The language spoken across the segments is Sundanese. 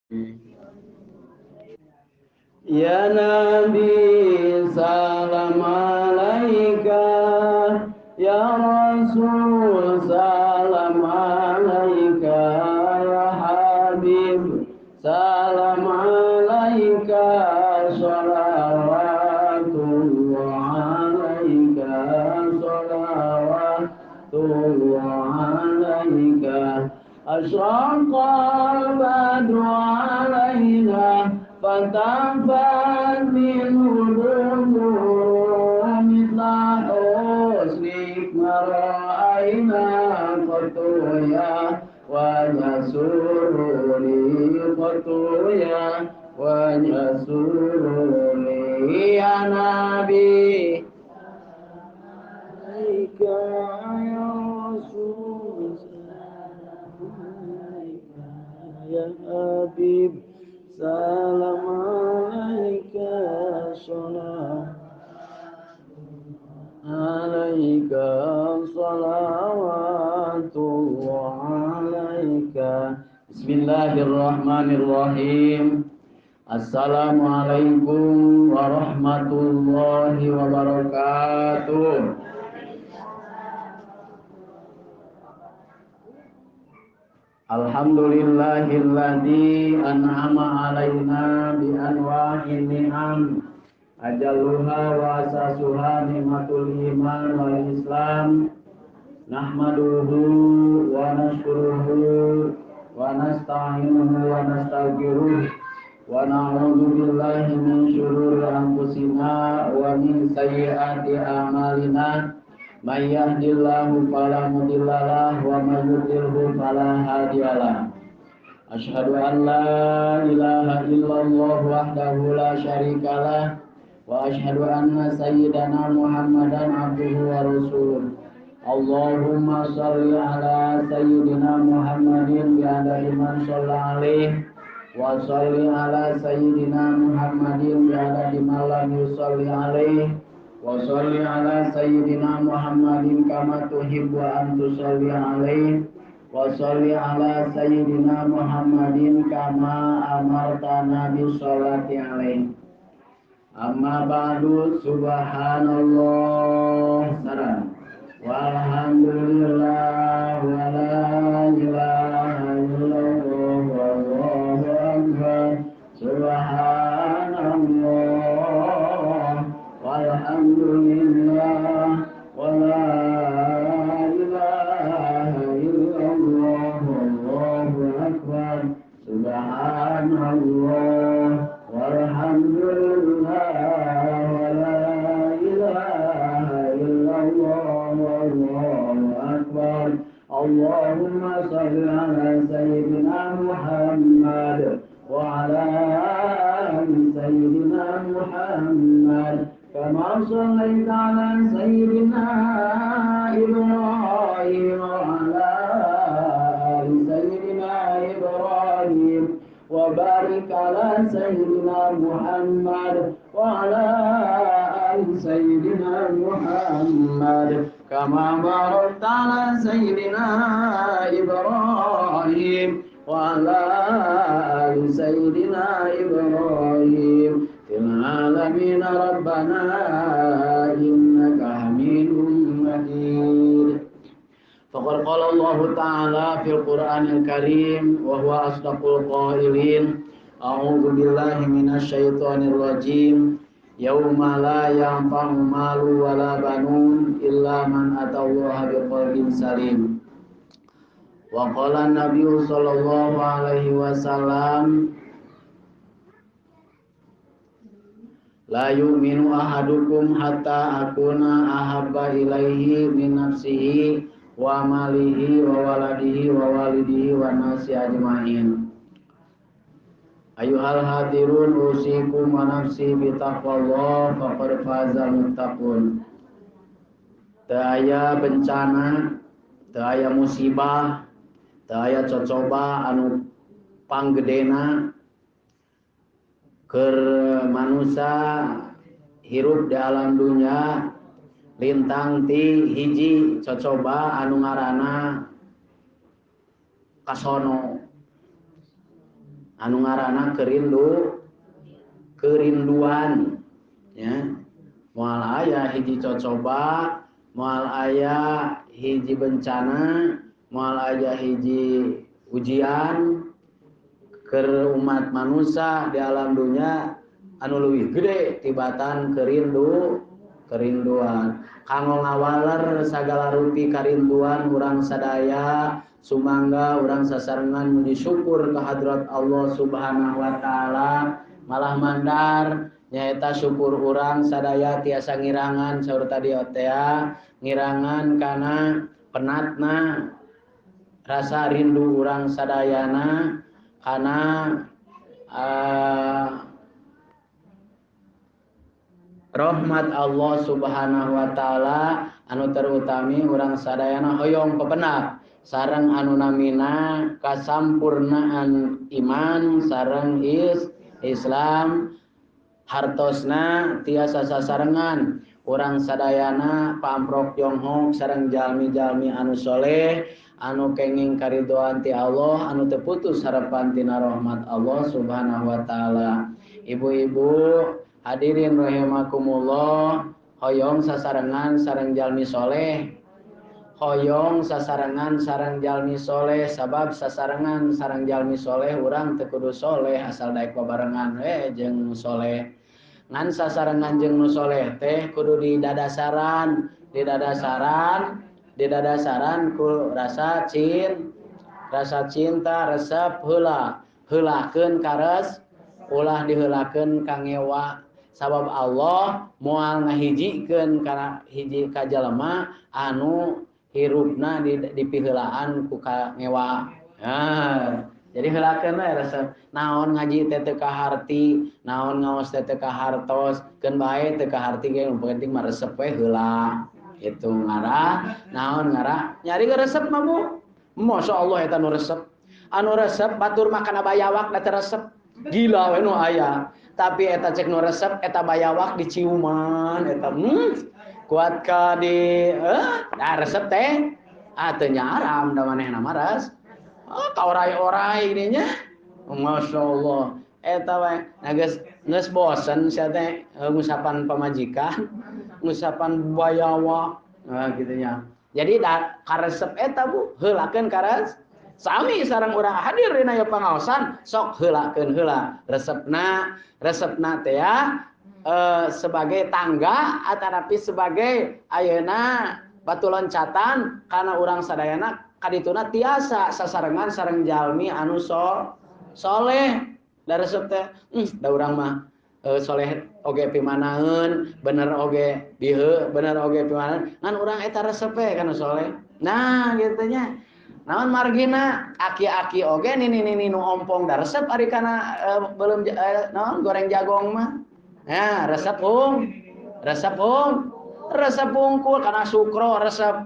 Ya Nabi salam alaika, ya Rasul salam alaika, ya Habib salam alaika, shalawatullah alaika, shalawatullah alaika. Asyraqal badru alaina fatafat minhu nuru mithla husnik ma ra'ayna qatuya wa yasuruni qatuya wa yasuruni. Ya Nabi alaika, ya Rasul ya Habib salam alaika, salam alaika, salawatullah alaika. Bismillahirrahmanirrahim. Assalamualaikum warahmatullahi wabarakatuh. Alhamdulillahilladzi an'ama alaina bi anwa'in ni'am ajalluha wa asasuha nikmatul iman wal islam. Nahmaduhu wa nashkuruhu wa nasta'inuhu wa nastaghfiruh wa na'udzu billahi min syururi anfusina wa min sayyiati a'malina. May yahdihillahu fala mudhillalah wa may yudlilhu fala hadiyalah. Asyhadu an la ilaha illallah wahdahu la syarikalah wa asyhadu anna sayyidana Muhammadan abduhu wa rasuluh. Allahumma shalli ala sayyidina Muhammadin bi adadi man shalla alaihi wa shalli ala sayyidina Muhammadin bi adadi man lam yusalli alaihi wa sholli ala sayyidina Muhammadin kama tuhibbu an tusalli alaihi wa sholli ala sayyidina Muhammadin kama amartana bi sholati alaihi. Amma ba'du. Subhanallah salam walhamdulillah wa la ilaha illallah wallahu akbar. Subhanallah walhamdulillah wa la ilaha illallah wallahu akbar. Subhanallah walhamdulillah wa la ilaha illallah wallahu akbar. Allahumma shalli ala sayyidina Muhammad wa ala ali sayyidina Muhammad kama shallaita ala sayyidina Ibrahim wa ala ali sayyidina Ibrahim wa barik ala sayyidina Muhammad wa ala ali sayyidina Muhammad kama barakta ala sayyidina Ibrahim wa ala ali sayyidina Ibrahim fil alamin rabbana innaka hamidum majid. Faqad qala Allah ta'ala fil Qur'anil Karim wa huwa asdaqul qailin. A'udzu billahi minasyaitonir rajim. Yauma la yanfa'u malu wala banun illa man atallaha biqalbin salim. Wa qala an-nabiyyu sallallahu alaihi wasallam la yu'minu ahadukum hatta akuna ahabba ilaihi min nafsihi wa malihi wa waladihi wa walidihi wa nasi ajma'in. Ayuhal hadirun usikum wa nafsi bitaqwallah faqad fazal muttaqun. Teu aya bencana, teu aya musibah, teu aya cocoba anu panggedena keur manusia hirup di alam dunya lintang ti hiji cocoba anu ngaranna kasono. Anu ngaranna kerinduan ya. Moal aya hiji cocoba, moal aya hiji bencana, moal aya hiji ujian keur umat manusia di alam dunia anu leuwih gede tibatan kerinduan. Kanggo ngawaler sagala rupi karinduan urang sadaya, sumangga urang sasarengan muji syukur ka hadrat Allah Subhanahu wa taala. Malah mandar nyaeta syukur urang sadaya tiasa ngirangan saur tadi otea, ngirangan kana penatna rasa rindu urang sadayana kana rahmat Allah Subhanahu wa taala anu terutami urang sadayana hoyong pepenak sareng anu namina kasampurnaan iman sareng Islam hartosna tiasa sasarengan urang sadayana pamprok jonghok sareng jalmi-jalmi anu soleh anu kenging karidoan ti Allah anu teu putus harapan tina rahmat Allah Subhanahu wa taala. Ibu-ibu hadirin rahimakumullah, hoyong sasarengan sareng jalmi soleh, hoyong sasarengan sareng jalmi soleh, sabab sasarengan sareng jalmi soleh urang teu kudu soleh asal daek babarengan we jeung nu soleh. Ngan sasarengan jeung nu soleh teh kudu didadasaran, didadasaran ku rasa cinta, resep heula, heulakeun kares, ulah diheulakeun ka ngewa. Sabab Allah moal ngahijikeun kana hiji ka jalma anu hirupna dipiheulaan ku ka ngewa. Nah, jadi heulakeun we resep. Naon ngaji teh teu kaharti, naon ngaos teh teu kahartos, keun bae teu kaharti ge nu penting mah resep we heula. Itu ngarah, naon ngarah? Nyari ge resep mah Bu. Masyaallah eta nu resep. Anu resep batur mah kana bayawak da teu resep. Gila we nu aya. Tapi eta cek nu resep eta bayawak diciuman eta kuat ka di nah resep teh ah teu nyaram da manehna mah res. Oh, ka orai-orai nya. Masyaallah. Eta we nah geus bosen sia teh ngusapan pamajikan, ngusapan bayawak nah kitu nya. Jadi da karesep eta Bu, heulakeun kares. Sami sareng urang hadir dina ieu pangaosan sok heulakeun heula resepna, resepna teh ya sebagai tangga atanapi sebagai ayeuna batu loncatan kana urang sadayana kadituna tiasa sasarengan sareng jalmi anu soleh. Da resep teh da urang mah soleh oge pimanaeun, bener oge dieu, bener oge pimanaeun, ngan urang eta resep we kana soleh. Nah kitu nya. Naon margina aki-aki oge nini-nini nu ompong da resep ari kana belum naon goreng jagong mah. Nah, resep hung, resep hung, resep hungkul kana sukro resep.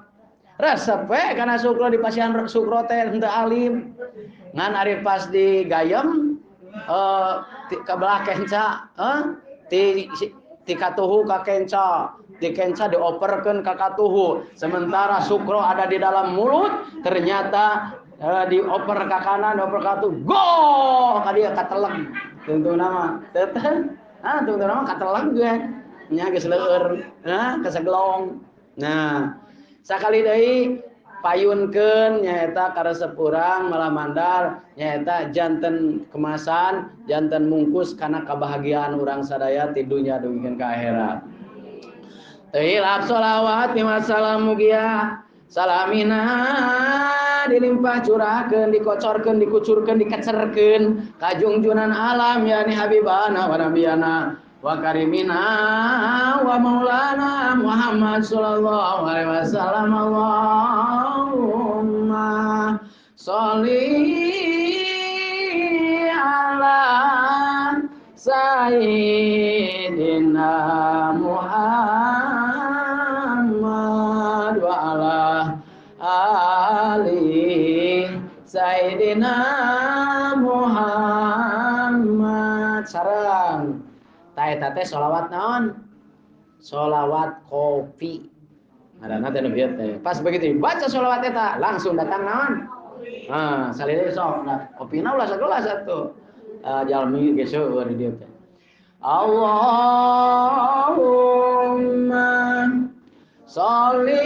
Resep we kana sukro di pasian sukro teh henteu alim. Ngan ari pas di gayem ka belah kenca, ti katuhu ka kenca. Di kenca dioperkeun ka katuhu, sementara sukro ada di dalam mulut, ternyata dioper ka kanan, dioper ka katuhu, go ka dieu kateleg. Tungtungna mah teu ah tungtungna mah kateleg ge nya geus leueur, nah kaseglong. Nah, sakali deui payunkeun nyaeta karesep urang malah mandar nyaeta janten kemasan, janten mungkus kana kabahagiaan urang sadaya ti dunya dugikeun ka akhirat. Hilap sholawat salam mugia salamina dilimpah curahkeun dikocorkeun dikucurkeun dikecerkeun ka jungjunan alam yani habibana wa nabiyana wa karimina wa maulana Muhammad sallallahu alaihi wasallam. Allahumma sholli ala sayyidina Muhammad wa ala ali sayyidina Muhammad. Sareng ta eta teh sholawat naon? Sholawat kopi. Ngaranna teh nu bieu teh. Pas begitu baca sholawat eta langsung datang naon? Ah, salire sok. Nah, kopina ulah sagelas atuh. Jalmi ge seueur di dieu teh. Allahumma sholli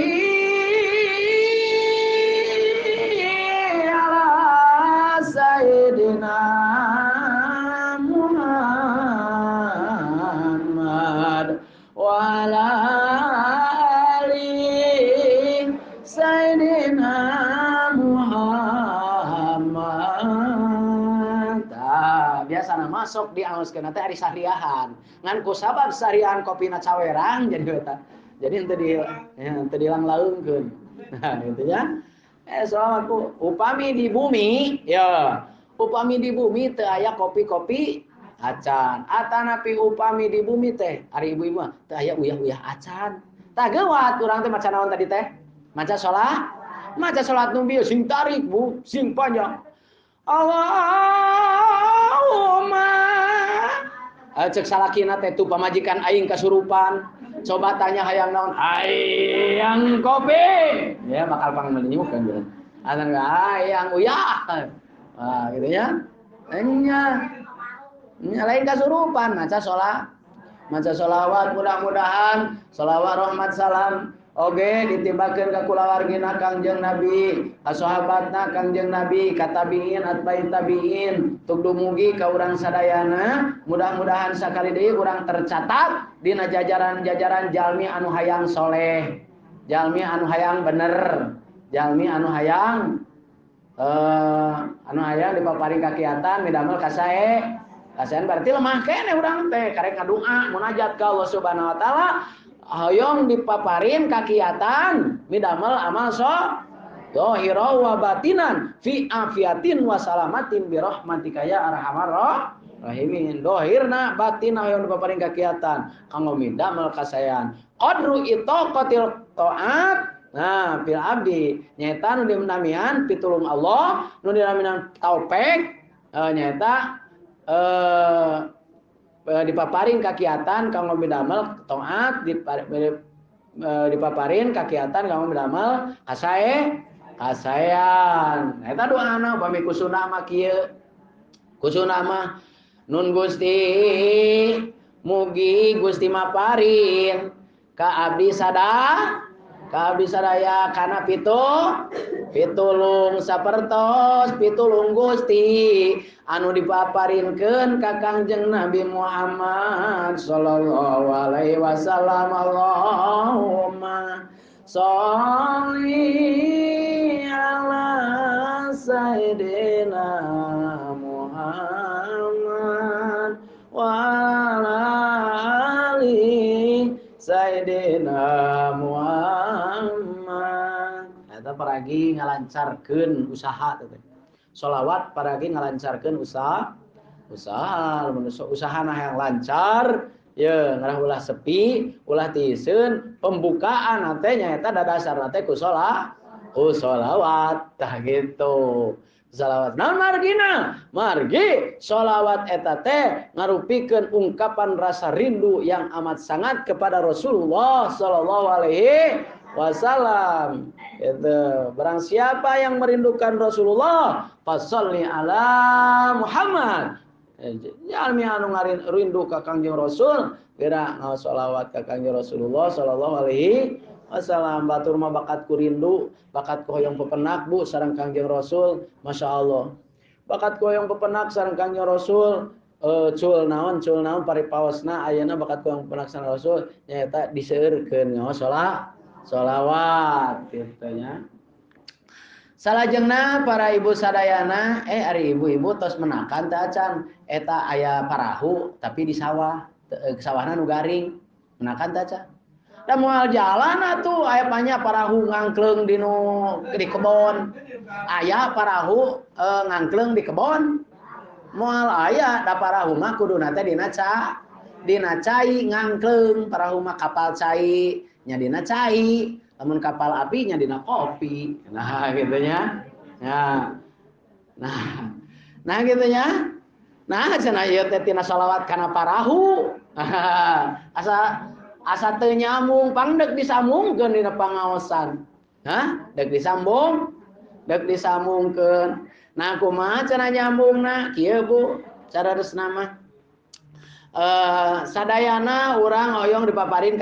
ala sayyidina Muhammad wa ala ali sayyidina Muhammad. Biasana masuk di aoskeun teh ari sahriahan. Ngan ku sabab sahriahan kopina cawerang jadi eta. Jadi henteu di henteu dilanglaungkeun. Nah, gitu ya. Selawat ku upami di bumi, ya. Upami di bumi teu aya kopi-kopi acan. Atanapi upami di bumi teh ari ibu-ibu mah teu aya uyah-uyah acan. Tah geuwat urang teh maca naon tadi teh? Maca salat? Maca salat nu bieu sing tarik, Bu, sing panjang. Allahumma cek salakina teh tu pamajikan aing kasurupan. Coba tanya hayang naon? Hayang kopi. Ya bakal pangmelinyukeun kan. Atan hayang uyah. Nah, gitu ya. Nya. Nya lain kasurupan maca salat. Maca sholawat mudah-mudahan sholawat rahmat salam oge ditimbakeun ka kulawargina Kangjeng Nabi, ka sahabatna Kangjeng Nabi, ka tabiin atbai tabiin, tug dumugi ka urang sadayana, mudah-mudahan sakali deui urang tercatat dina jajaran-jajaran jalmi anu hayang soleh, jalmi anu hayang bener, jalmi anu hayang dipaparin kakiatan midamel kasae. Kasaean berarti lemah keneh urang teh karek ngadoa munajat ka Allah Subhanahu wa taala. Hoyong dipaparin kakiatan midamel amal so zahira wa batinan fi afiatin wa salamatin bi rahmatika ya arhamar rahimin. Dohirna batin hoyong dipaparin kakiatan kanggo midamel kasaean. Qadru itaqatil taat nah fil abdi nyaeta nu dinamian pitulung Allah nu dinamian taufik nyaeta dipaparin kakiatan kanggo midamel taat dipaparin kakiatan kanggo midamel kasae kasaean. Eta doana upami kusuna mah kieu. Kusuna mah nun Gusti mugi Gusti maparin ka abdi sada ka abdi sadaya kana pitulung sapertos pitulung Gusti anu dipaparinkeun ka Kangjeng Nabi Muhammad sallallahu alaihi wasallam. Allahumma sholli ala sayyidina Muhammad wa ala ali sayyidina Muhammad. Eta paragi ngalancarkeun usaha teh. Sholawat paragi ngalancarkeun usaha lamun usahana yang lancar ye ngarah ulah sepi ulah tiiseun pembukaan teh nyaeta dadasarna teh ku sholawat tah gitu. Sholawat naon margina? Margi sholawat eta teh ngarupikeun ungkapan rasa rindu yang amat sangat kepada Rasulullah sallallahu alaihi wasallam. Itu barang siapa yang merindukan Rasulullah fasalli ala Muhammad. Jalmi anu rindu ka Kangjeng Rasul geura ngaos sholawat ka Kangjeng Rasulullah sallallahu alaihi wasallam. Batur mah bakat ku rindu, bakat ku hoyong pepenak Bu sareng Kangjeng Rasul, Masya Allah. Bakat ku hoyong pepenak sareng Kangjeng Rasul, cul naon paripaosna ayeuna bakat ku hoyong pepenak sareng Rasul nyaeta diseueurkeun ngaos sholawat kitu nya. Salajengna para ibu sadayana, ari ibu-ibu tos menakan teh acan eta aya parahu tapi di sawah, sawahna nu garing, menakan teh acan. Da moal jalan atuh aya banyak parahu ngangkleung di nu di kebon. Aya parahu ngangkleung di kebon. Moal aya da parahu mah kuduna teh dina cai ngangkleung, parahu mah kapal cai nya dina cai. Lamun kapal api nya dina kopi. Nah gitu nya. Nah gitu nya. Nah cenah ieu teh tina sholawat kana parahu. Asa teu nyambung pang deuk disambungkeun dina pangaosan. Hah? Deuk disambung? Deuk disambungkeun. Nah kumaha cenah nyambungna? Kieu Bu. Sadaresna mah sadayana urang hoyong dipaparin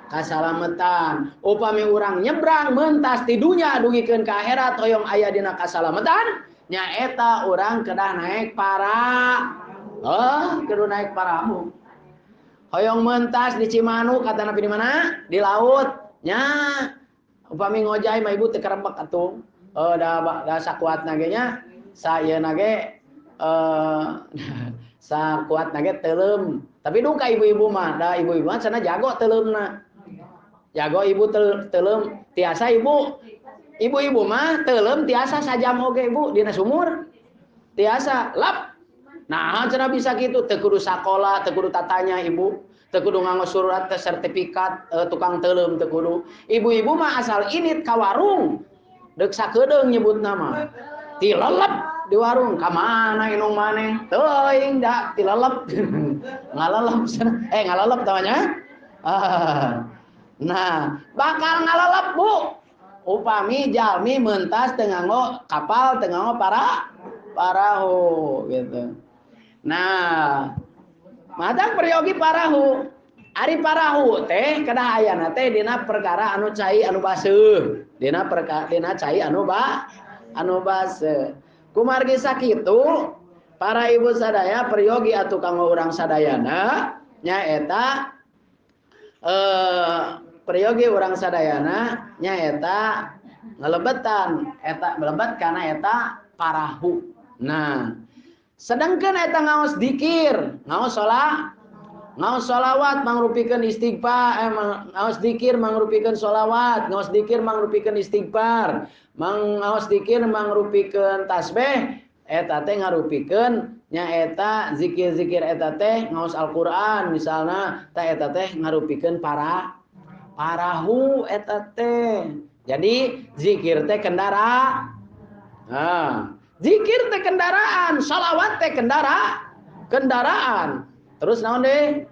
kasalametan. Upami urang nyebrang mentas ti dunya dugikeun ka akhirat hoyong aya dina kasalametan, nyaeta urang kedah naik para kudu naik parahu. Hoyong mentas di Cimanuk kata nabi di mana? Di laut. Nya upami ngojay mah ibu teu kerebek atuh. Da sakuatna ge nya, sayeuna ge sakuatna ge teuleum. Tapi duka ibu-ibu mah, da ibu-ibu mah cenah jago teuleumna. Jago ibu teuleum, tiasa ibu. Ibu-ibu mah teuleum tiasa sajam oge ibu dina sumur. Tiasa lap. Nah, cenah bisa kitu, teu kudu sakola, teu kudu tatanya ibu, teu kudu nganggo surat sertifikat tukang teuleum teu kudu. Ibu-ibu mah asal init ka warung, deuk sakedeung nyebut nama. Tilelep di warung, ka mana inung maneh? Teuing da tilelep. Ngalelep cenah. Ngalelep namanya. Nah, bakal ngalelep Bu. Upami jalmi mentas teu nganggo kapal, teu nganggo parahu gitu. Nah, matak peryogi parahu. Ari parahu teh kedah ayana teh dina perkara anu cai anu baseuh. Dina perkara dina cai anu anu baseuh. Kumargi sakitu para ibu sadaya peryogi atuh kanggo urang sadayana nyaeta peryogi urang sadayana nyaeta ngelebetan eta melebet kana eta parahu. Nah, sedangkan eta ngaos dikir, ngaos sholat, ngaos sholawat mangrupikeun istighfar, ngaos dikir mangrupikeun sholawat, ngaos dikir mangrupikeun istighfar, ngaos dikir mangrupikeun tasbih, eta teh ngarupikeun nyaeta zikir-zikir eta teh ngaos Al-Qur'an misalna, tah eta teh ngarupikeun parahu eta teh. Jadi zikir teh kendaraan. Nah, zikir teh kendaraan, sholawat teh kendaraan. Terus naon deh?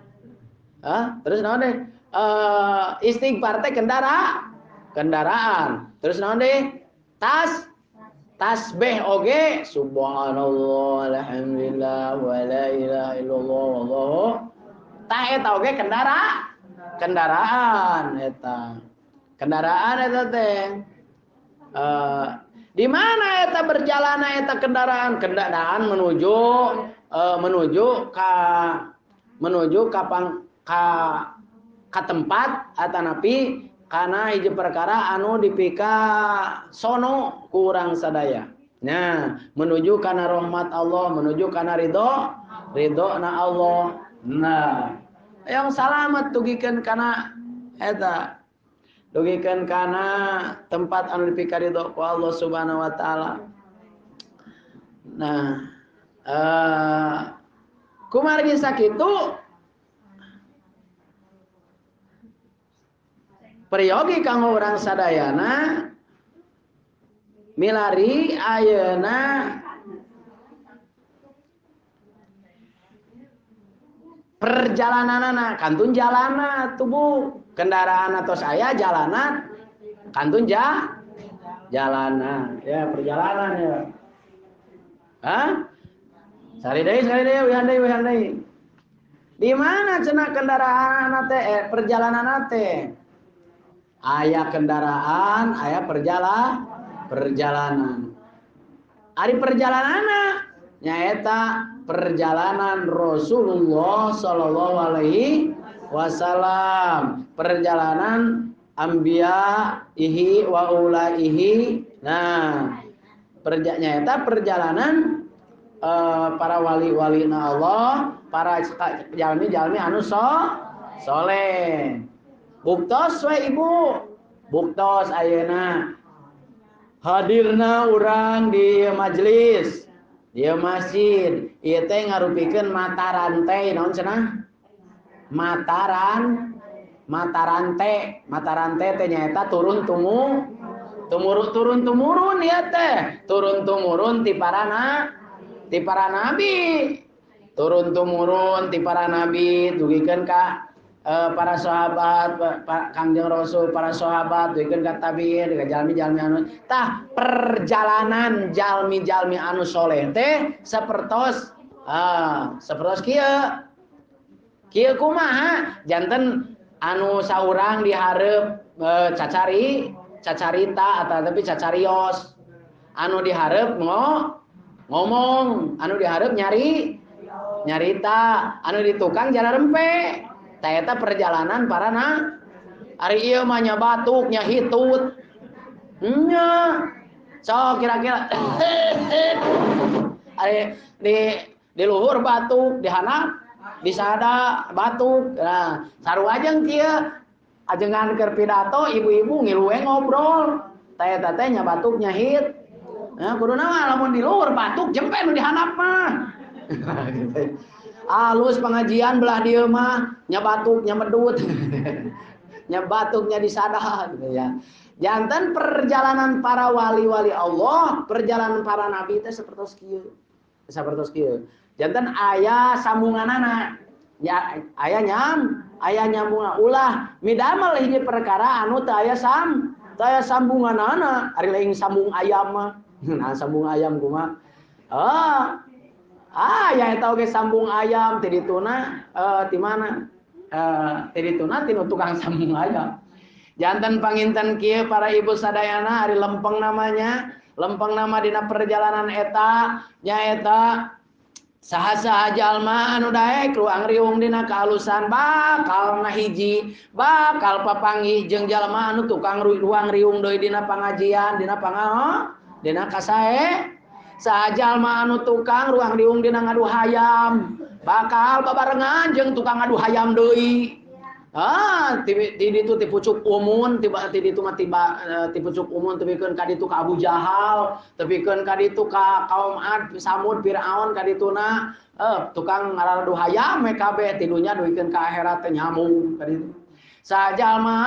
Hah? Terus naon deh? Istighfar teh kendaraan. Terus naon deh? Tasbih oge, subhanallah, alhamdulillah, wa la ilaha illallah, wallahu. Tah eta oge kendaraan eta. Kendaraan eta teh. Di mana eta berjalan eta kendaraan? Kendaraan menuju ka tempat atanapi kana hiji perkara anu dipika sono kurang sadaya. Nah, menuju kana rahmat Allah, menuju kana ridho na Allah. Nah, yang salamet tugikeun kana eta dugikeun kana tempat anu dipika ridho ku Allah Subhanahu wa taala. Nah, kumargi sakitu peryogi kanggo urang sadayana milari ayeuna perjalananana kantun jalana tubuh kendaraan atau saya jalanan kantun jalana ya perjalanan ya. Hah? Sari deui wihan deui. Di mana cenah kendaraan teh perjalanan teh? Aya kendaraan, aya perjalanan. Ari perjalananna nyaeta perjalanan Rasulullah sallallahu alaihi wasallam, perjalanan anbiya ihi wa ulaihi. Nah, nyaeta perjalanan para wali-wali na Allah, para jalmi-jalmi anu soleh. Buktos we ibu, buktos ayeuna hadirna urang di majelis, di masjid, ieu teh ngarupikeun mata rantai naon cenah? Mata rantai teh nyaeta turun tumurun ieu teh, turun tumurun ti para nabi, turun tumurun ti para nabi dugikeun ka para sahabat, Kangjeng Rasul, para sahabat dugikeun ka tabiin, ka jalmi-jalmi anu. Tah perjalanan jalmi-jalmi anu soleh teh sapertos Ah, sapertos kieu. Kieu kumaha? Janten anu saurang dihareup cacari, cacarita atau tapi cacarios. Anu dihareup ngomong, anu dihareup nyari nyarita, anu di tukang jara rempe. Ta eta perjalanan para na. Ari ieu mah nya batuk, nya hitut. Nya. So kira-kira ari di luhur batuk, di handap disada batuk. Nah, sarua jeung kieu ajengan keur pidato ibu-ibu ngilu we ngobrol. Ta eta teh nya batuk nya hit. Nah, kuduna mah lamun di luhur batuk jempe nu di handap mah. Alus pengajian belah dieu mah nya batuk nya medut. Nya batuk nya disada gitu ya. Janten perjalanan para wali-wali Allah, perjalanan para nabi teh sapertos kieu. Sapertos kieu. Janten aya sambunganana. Ya aya nyam, aya nyambungan ulah midamel hiji perkara anu teu aya sam, teu aya sambunganana. Ari lain sambung ayam mah. Nah, sambung ayam kumaha? Ah, ya eta oge sambung ayam ti dituna ti mana? Ti dituna ti nu tukang sambung ayam. Janten panginten kieu para ibu sadayana ari lempeng namanya, lempeng nama dina perjalanan eta nyaeta saha-saha jalma anu daek ruang riung dina kaalusan bakal ngahiji, bakal papanggih jeung jalma anu tukang ruang riung deui dina pangajian, dina pangao, dina kasae. Saha jalma anu tukang ruang riung dina ngadu hayam, bakal babarengan jeung tukang ngadu hayam deui. Ah, ti ditu ti pucuk umun, tiba ti ditu mah tiba ti pucuk umun tepikeun ka ditu ka Abu Jahal, tepikeun ka ditu ka kaum Ad, Samud, Firaun ka dituna, tukang ngaradu hayam we kabeh ti dunya duikeun ka akhirat teh nyambung ka ditu. Sajalma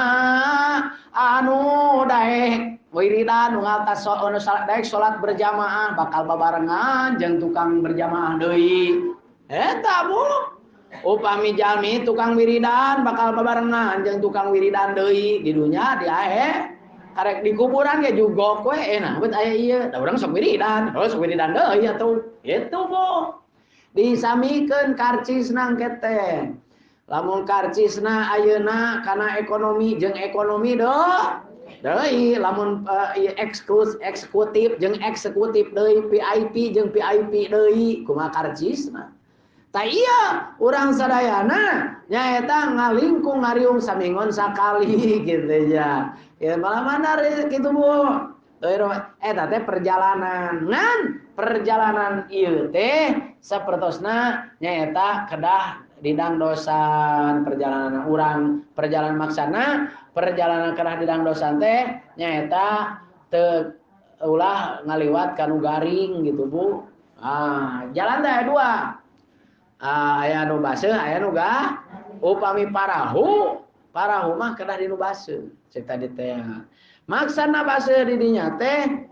anu daek wiridan nu ngaltas anu daek salat berjamaah bakal babarengan jeung tukang berjamaah deui. Eta Bu. Upami jalmi tukang wiridan bakal babarengan jeung tukang wiridan deui di dunya di akhir karek di kuburan ge jugok we nah bet aya ieu da urang sok wiridan, oh sok wiridan deui atuh. Kitu Bu. Disamikeun karcisna engke teh. Lamun karcisna ayeuna kana ekonomi jeung ekonomi deui, lamun eksekutif jeung eksekutif deui, VIP jeung VIP deui, kumaha karcisna? Ta iya urang sadayana nyaeta ngalingkung ngariung samingon sakali gitu ya. Ya malah mana kitu Bu. Eta teh perjalanan. Ngan perjalanan ieu teh sapertosna nyaeta kedah didangdosan perjalanan urang, perjalanan maksana, perjalanan kedah didangdosan teh nyaeta teu ulah ngaliwat kanu garing gitu Bu. Ah, jalan teh dua. Aya nu baseuh, aya nu gah. Upami parahu, parahu mah kedah dinu baseuh. Cek tadi teh. Maksana baseuh di dinya teh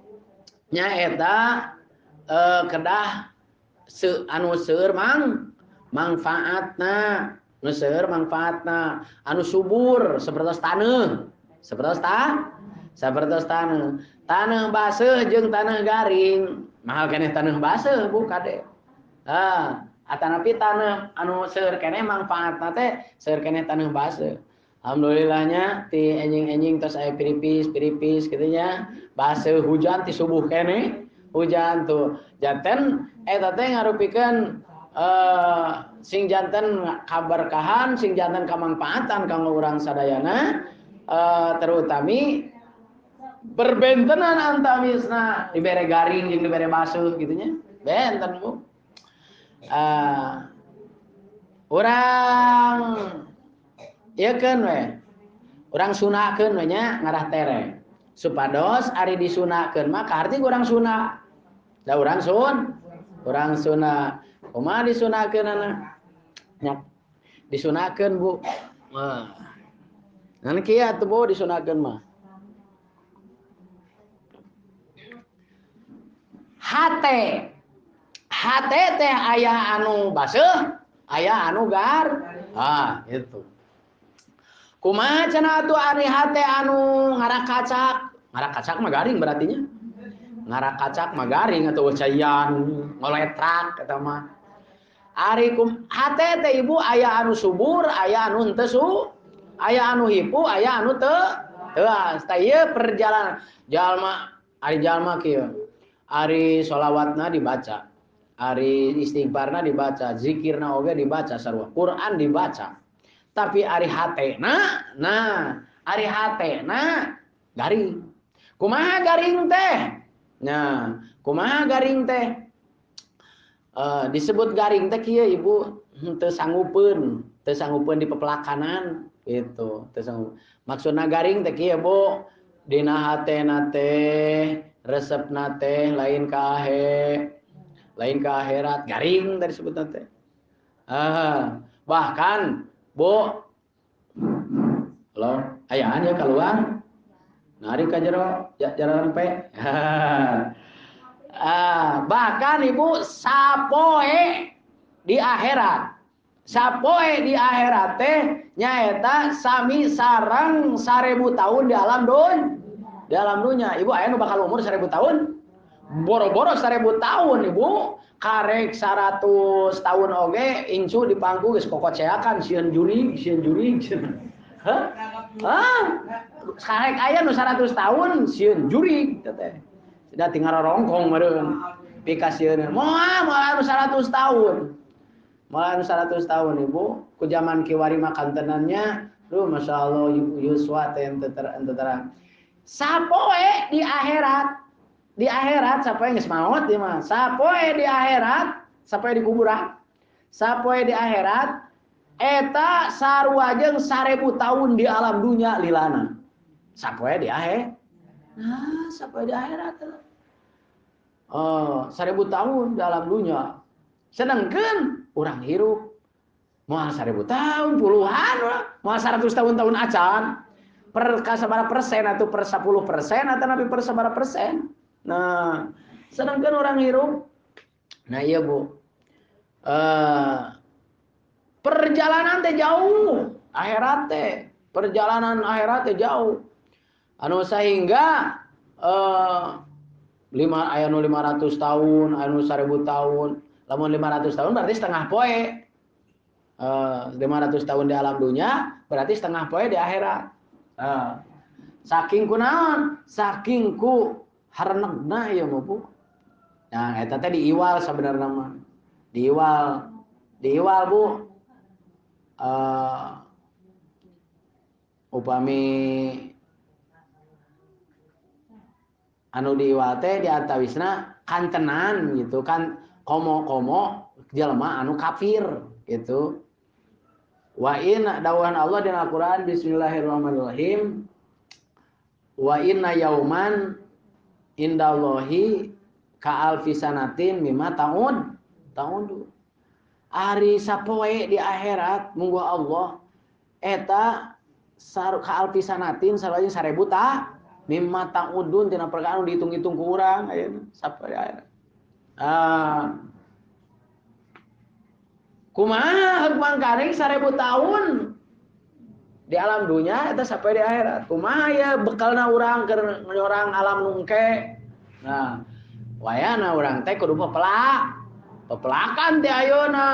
nyaeta kedah anu seueur mangfaatna, nu seueur mangfaatna, anu subur sapertos taneuh, sapertos sapertos taneuh. Taneuh baseuh jeung taneuh garing, mahal keneh taneuh baseuh Bu kade. Ah, atanapi taneuh anu seueur keneh mangfaatna teh seueur keneh taneuh baseuh. Alhamdulillahnya ti enjing-enjing tos aya piripis-piripis kitu nya, baseuh hujan ti subuh keneh, hujan tuh. Janten eta teh ngarupikeun sing janten kaberkahan, sing janten kamangfaatan kanggo urang sadayana, terutami berbentenan antamisna dibere garing jeung dibere baseuh kitu nya. Benten Bu. Urang ieu keun we. Urang sunakeun we nya ngarah tere. Supados ari disunakeun mah kaarti urang sunah. Da urang sun, urang sunah. Kumaha disunakeunana? Nya disunakeun Bu. Nah. Ngan kieu atuh Bu disunakeun mah. Hate. Hate teh aya anu baseuh, aya anu gar. Ah, itu. Kumaha cenah atuh ari hate anu ngarakacak? Ngarakacak mah garing berartinya. Ngarakacak mah garing atau caian, ngoletrak eta mah. Ari hate teh ibu aya anu subur, aya anu henteu aya anu hipu, aya anu teu teuas. Tah ieu perjalanan jalma, ari jalma kieu. Ari sholawatna dibaca, ari istighfarna dibaca, zikirna oge dibaca sarua, Quran dibaca. Tapi ari hatena, nah ari hatena garing. Kumaha garing teh? Nah, kumaha garing teh? Disebut garing teh kieu ibu, teu sanggupeun di pepelakanan gitu, teu sanggup. Maksudna garing teh kieu Bu, dina hatena teh resepna teh lain ka lain ka akhirat, garing teh disebutna teh. Bahkan Bu, halo, ayaan ya keluar. Nari ka jero, jero rempe. Bahkan ibu sapoe di akhirat. Sapoe di akhirat teh nyaeta sami sareng 1000 tahun di alam dunia. Di alam dunia. Ibu aya nu bakal umur 1000 tahun? Boro-boro 1000 tahun ibu. Karek 100 tahun oge incu di pangku geus kokoceakan sieun jurig, sieun jurig. Hah? Hah? Karek aya nu 100 tahun sieun jurig teh. Da tinggal rongkong meureun. Pikasieun. Moal moal anu 100 tahun. Moal anu 100 tahun ibu, ku zaman kiwari mah kantenannya, duh masyaallah yuswa teh henteu terang. Sapoe di akhirat. Di akhirat sapoe geus maot ieu mah. Sapoe di akhirat, sapoe di kuburan. Sapoe di akhirat eta sarua jeung 1000 tahun di alam dunya lilana. Sapoe di akhirat. Nah, sapoe di akhirat. Oh, 1000 tahun dalam dunia. Sedangkan urang hirup moal 1000 tahun, puluhan urang, moal 100 tahun-tahun acan. Per sabaraha persen atau per 10% atau nabi per sabaraha persen. Nah, sedangkan orang hirup. Nah, iya Bu. Perjalanan teh jauh, akhirat teh. Perjalanan akhirat teh jauh. Anu sehingga aya nu 500 tahun, aya nu 1000 tahun. Lamun 500 tahun berarti setengah poe. 500 tahun di alam dunia berarti setengah poe di akhirat. Saking ku naon? Saking ku harenegna ieu mah Bu. Nah, eta teh diiwal sabenerna mah. Diiwal. Diiwal Bu. Upami anu diiwal teh diantawisna kantenan gitu kan, komo-komo jelema anu kafir gitu. Wa in dawuhan Allah dina Al-Qur'an bismillahirrahmanirrahim wa inna yauman indallahi ka alfi sanatin mimma ta'ud ta'udu. Ari sapoe di akhirat mungguh Allah eta ka alfi sanatin sarua 1000 ta mimma ta'udun tina perkara anu dihitung-hitung ku urang ayeuna sapoe di akhirat. Kumaha heuk mangkaring 1000 tahun di alam dunia eta sampai di akhirat. Kumaha ya bekalna urang keur nyorang alam nungke. Nah, wayana urang teh kudu pepelak. Pepelakan teh ayeuna.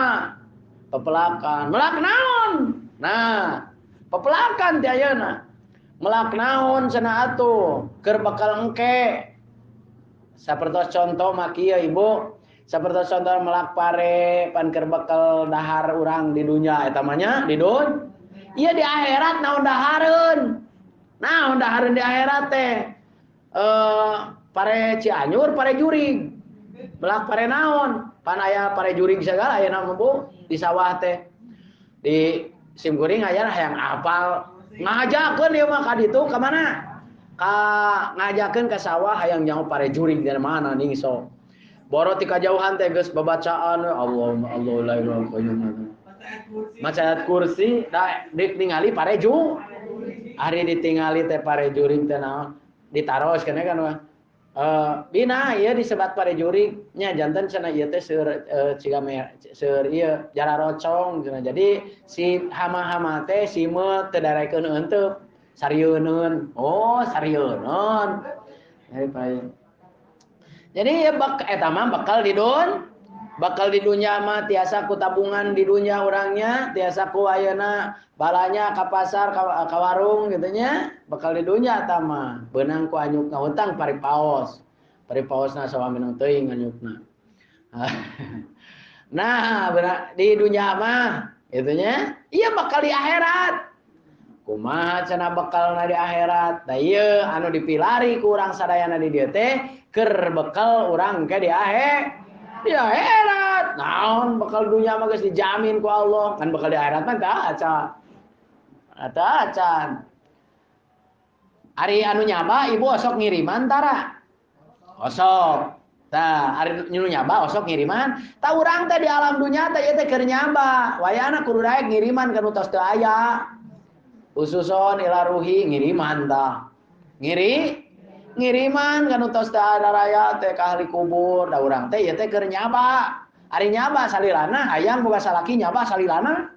Pepelakan. Melak naon? Nah, pepelakan teh ayeuna. Melak naon cenah atuh keur bekal engke. Sapertos contoh mah kieu Ibu. Sapertos contoh melak pare pan keur bekal dahar urang di dunya eta mah nya di dunya. Ieu di akhirat naon dahareun? Naon dahareun di akhirat teh? Pare Cianjur, pare jurig. Melak pare naon? Pan aya pare jurig sagala aya mah Bu di sawah teh. Di simkuring aya hayang apal. Ngajakeun ieu mah ka ditu ka mana? Ka ngajakeun ka sawah hayang nyaho pare jurig dari mana ning sok. Boro ti kajauhan teh geus babacaan Allahumma Allah la ilaha illallah. Maca ayat kursi da ditingali pare ju. Ari ditingali teh pare jurig teh naon? Ditaros keneh kan mah. Bina ieu disebat pare jurig nya janten cenah ieu teh seur ciga seur ieu jara rocong cenah. Jadi si hama-hama teh simeut teu darekeun euteup sarieuneun. Oh, sarieuneun. Jadi pare. Jadi ya eta mah bekal di Bakal di dunia mah tiasa ku tabungan di dunia orangnya, tiasa ku ayeuna balanya ka pasar ka warung gitu nya, bakal di dunia eta mah. Beunang ku anyukna hutang paripaos. Paripaosna sawaminang teuing anyukna. Nah, di dunia mah gitu nya, iya bakal di akhirat. Kumaha cenah bekalna di akhirat? Tah ieu anu dipilari ku urang sadayana di dieu teh keur bekal urang ke di akhirat. Di akhirat, naon bekal dunia mah geus dijamin ku Allah, kan bekal di akhirat mah tah acan. Tah acan. Ari anu nyaba ibu osok ngiriman tara? Osok. Tah ari nu nyaba osok ngiriman, tah urang teh di alam dunia teh ieu teh keur nyaba. Wayahna kudu daek ngiriman ka nu tos teu aya. Ususon ila ruhi ngiriman tah. Ngiriman kan tos teu raya teh ka ahli kubur da urang teh ieu teh keur nyaba. Ari nyaba salilana hayang boga salaki nyaba salilana.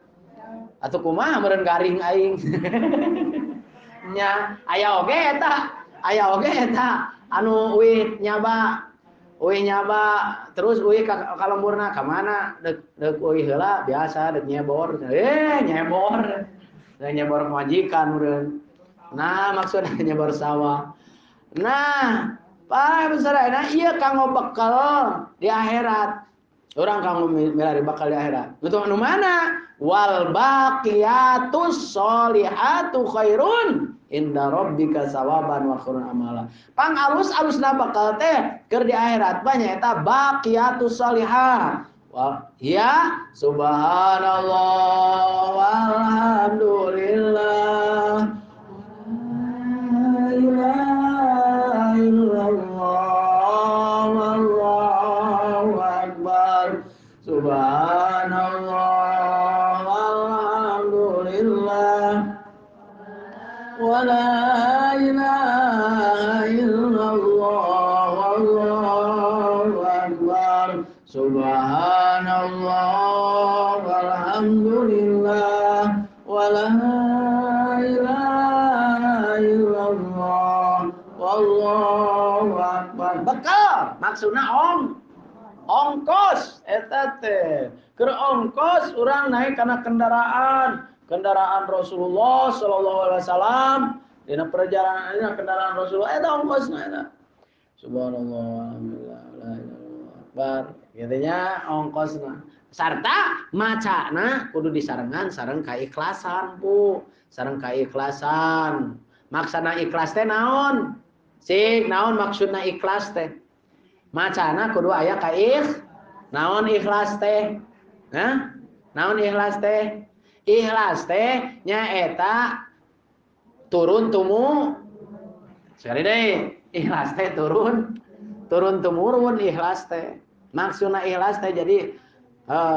Atuh kumaha meureun garing aing. Nya aya oge eta, aya oge eta anu uih nyaba terus uih ka lemburna ka mana deuk deuk uih heula biasa deuk nyebor. Nyebor. Deuk nyebor majikan meureun. Nah maksudna nyebor sawah. Nah, Pak besar, iya kanggo bekal di akhirat. Orang kanggo milari bekal di akhirat. Untuk anu mana? Wal baqiyatus sholihatu khairun inda rabbika sawaban wa khairun amala. Pang alus-alusna bekal teh keur di akhirat banyak eta baqiyatus sholihat. Wah, ya subhanallah walhamdulillah. La ilaha illallah wallahu akbar subhanallah walhamdulillah wala ilaha illallah wallahu akbar subhanallah walhamdulillah wala ilaha illallah wallahu akbar. Bekal maksudna ongkos eta teh. Keur ongkos urang naik kana kendaraan, kendaraan Rasulullah sallallahu alaihi wasallam dina perjalanan dina kendaraan Rasulullah eta ongkosna eta. Subhanallah alhamdulillah la ilaha illallah akbar. Kitu nya ongkosna. Sarta macana kudu disarengan sareng kaikhlasan, Bu. Sareng kaikhlasan. Maksana ikhlas teh naon? Sik naon maksudna ikhlas teh? Macana kudu aya kaikh. Naon ikhlas teh? Hah? Naon ikhlas teh? Ikhlas teh nyaeta turun tumu. Sekali deui, ikhlas teh turun tumurun ikhlas teh. Maksudna ikhlas teh jadi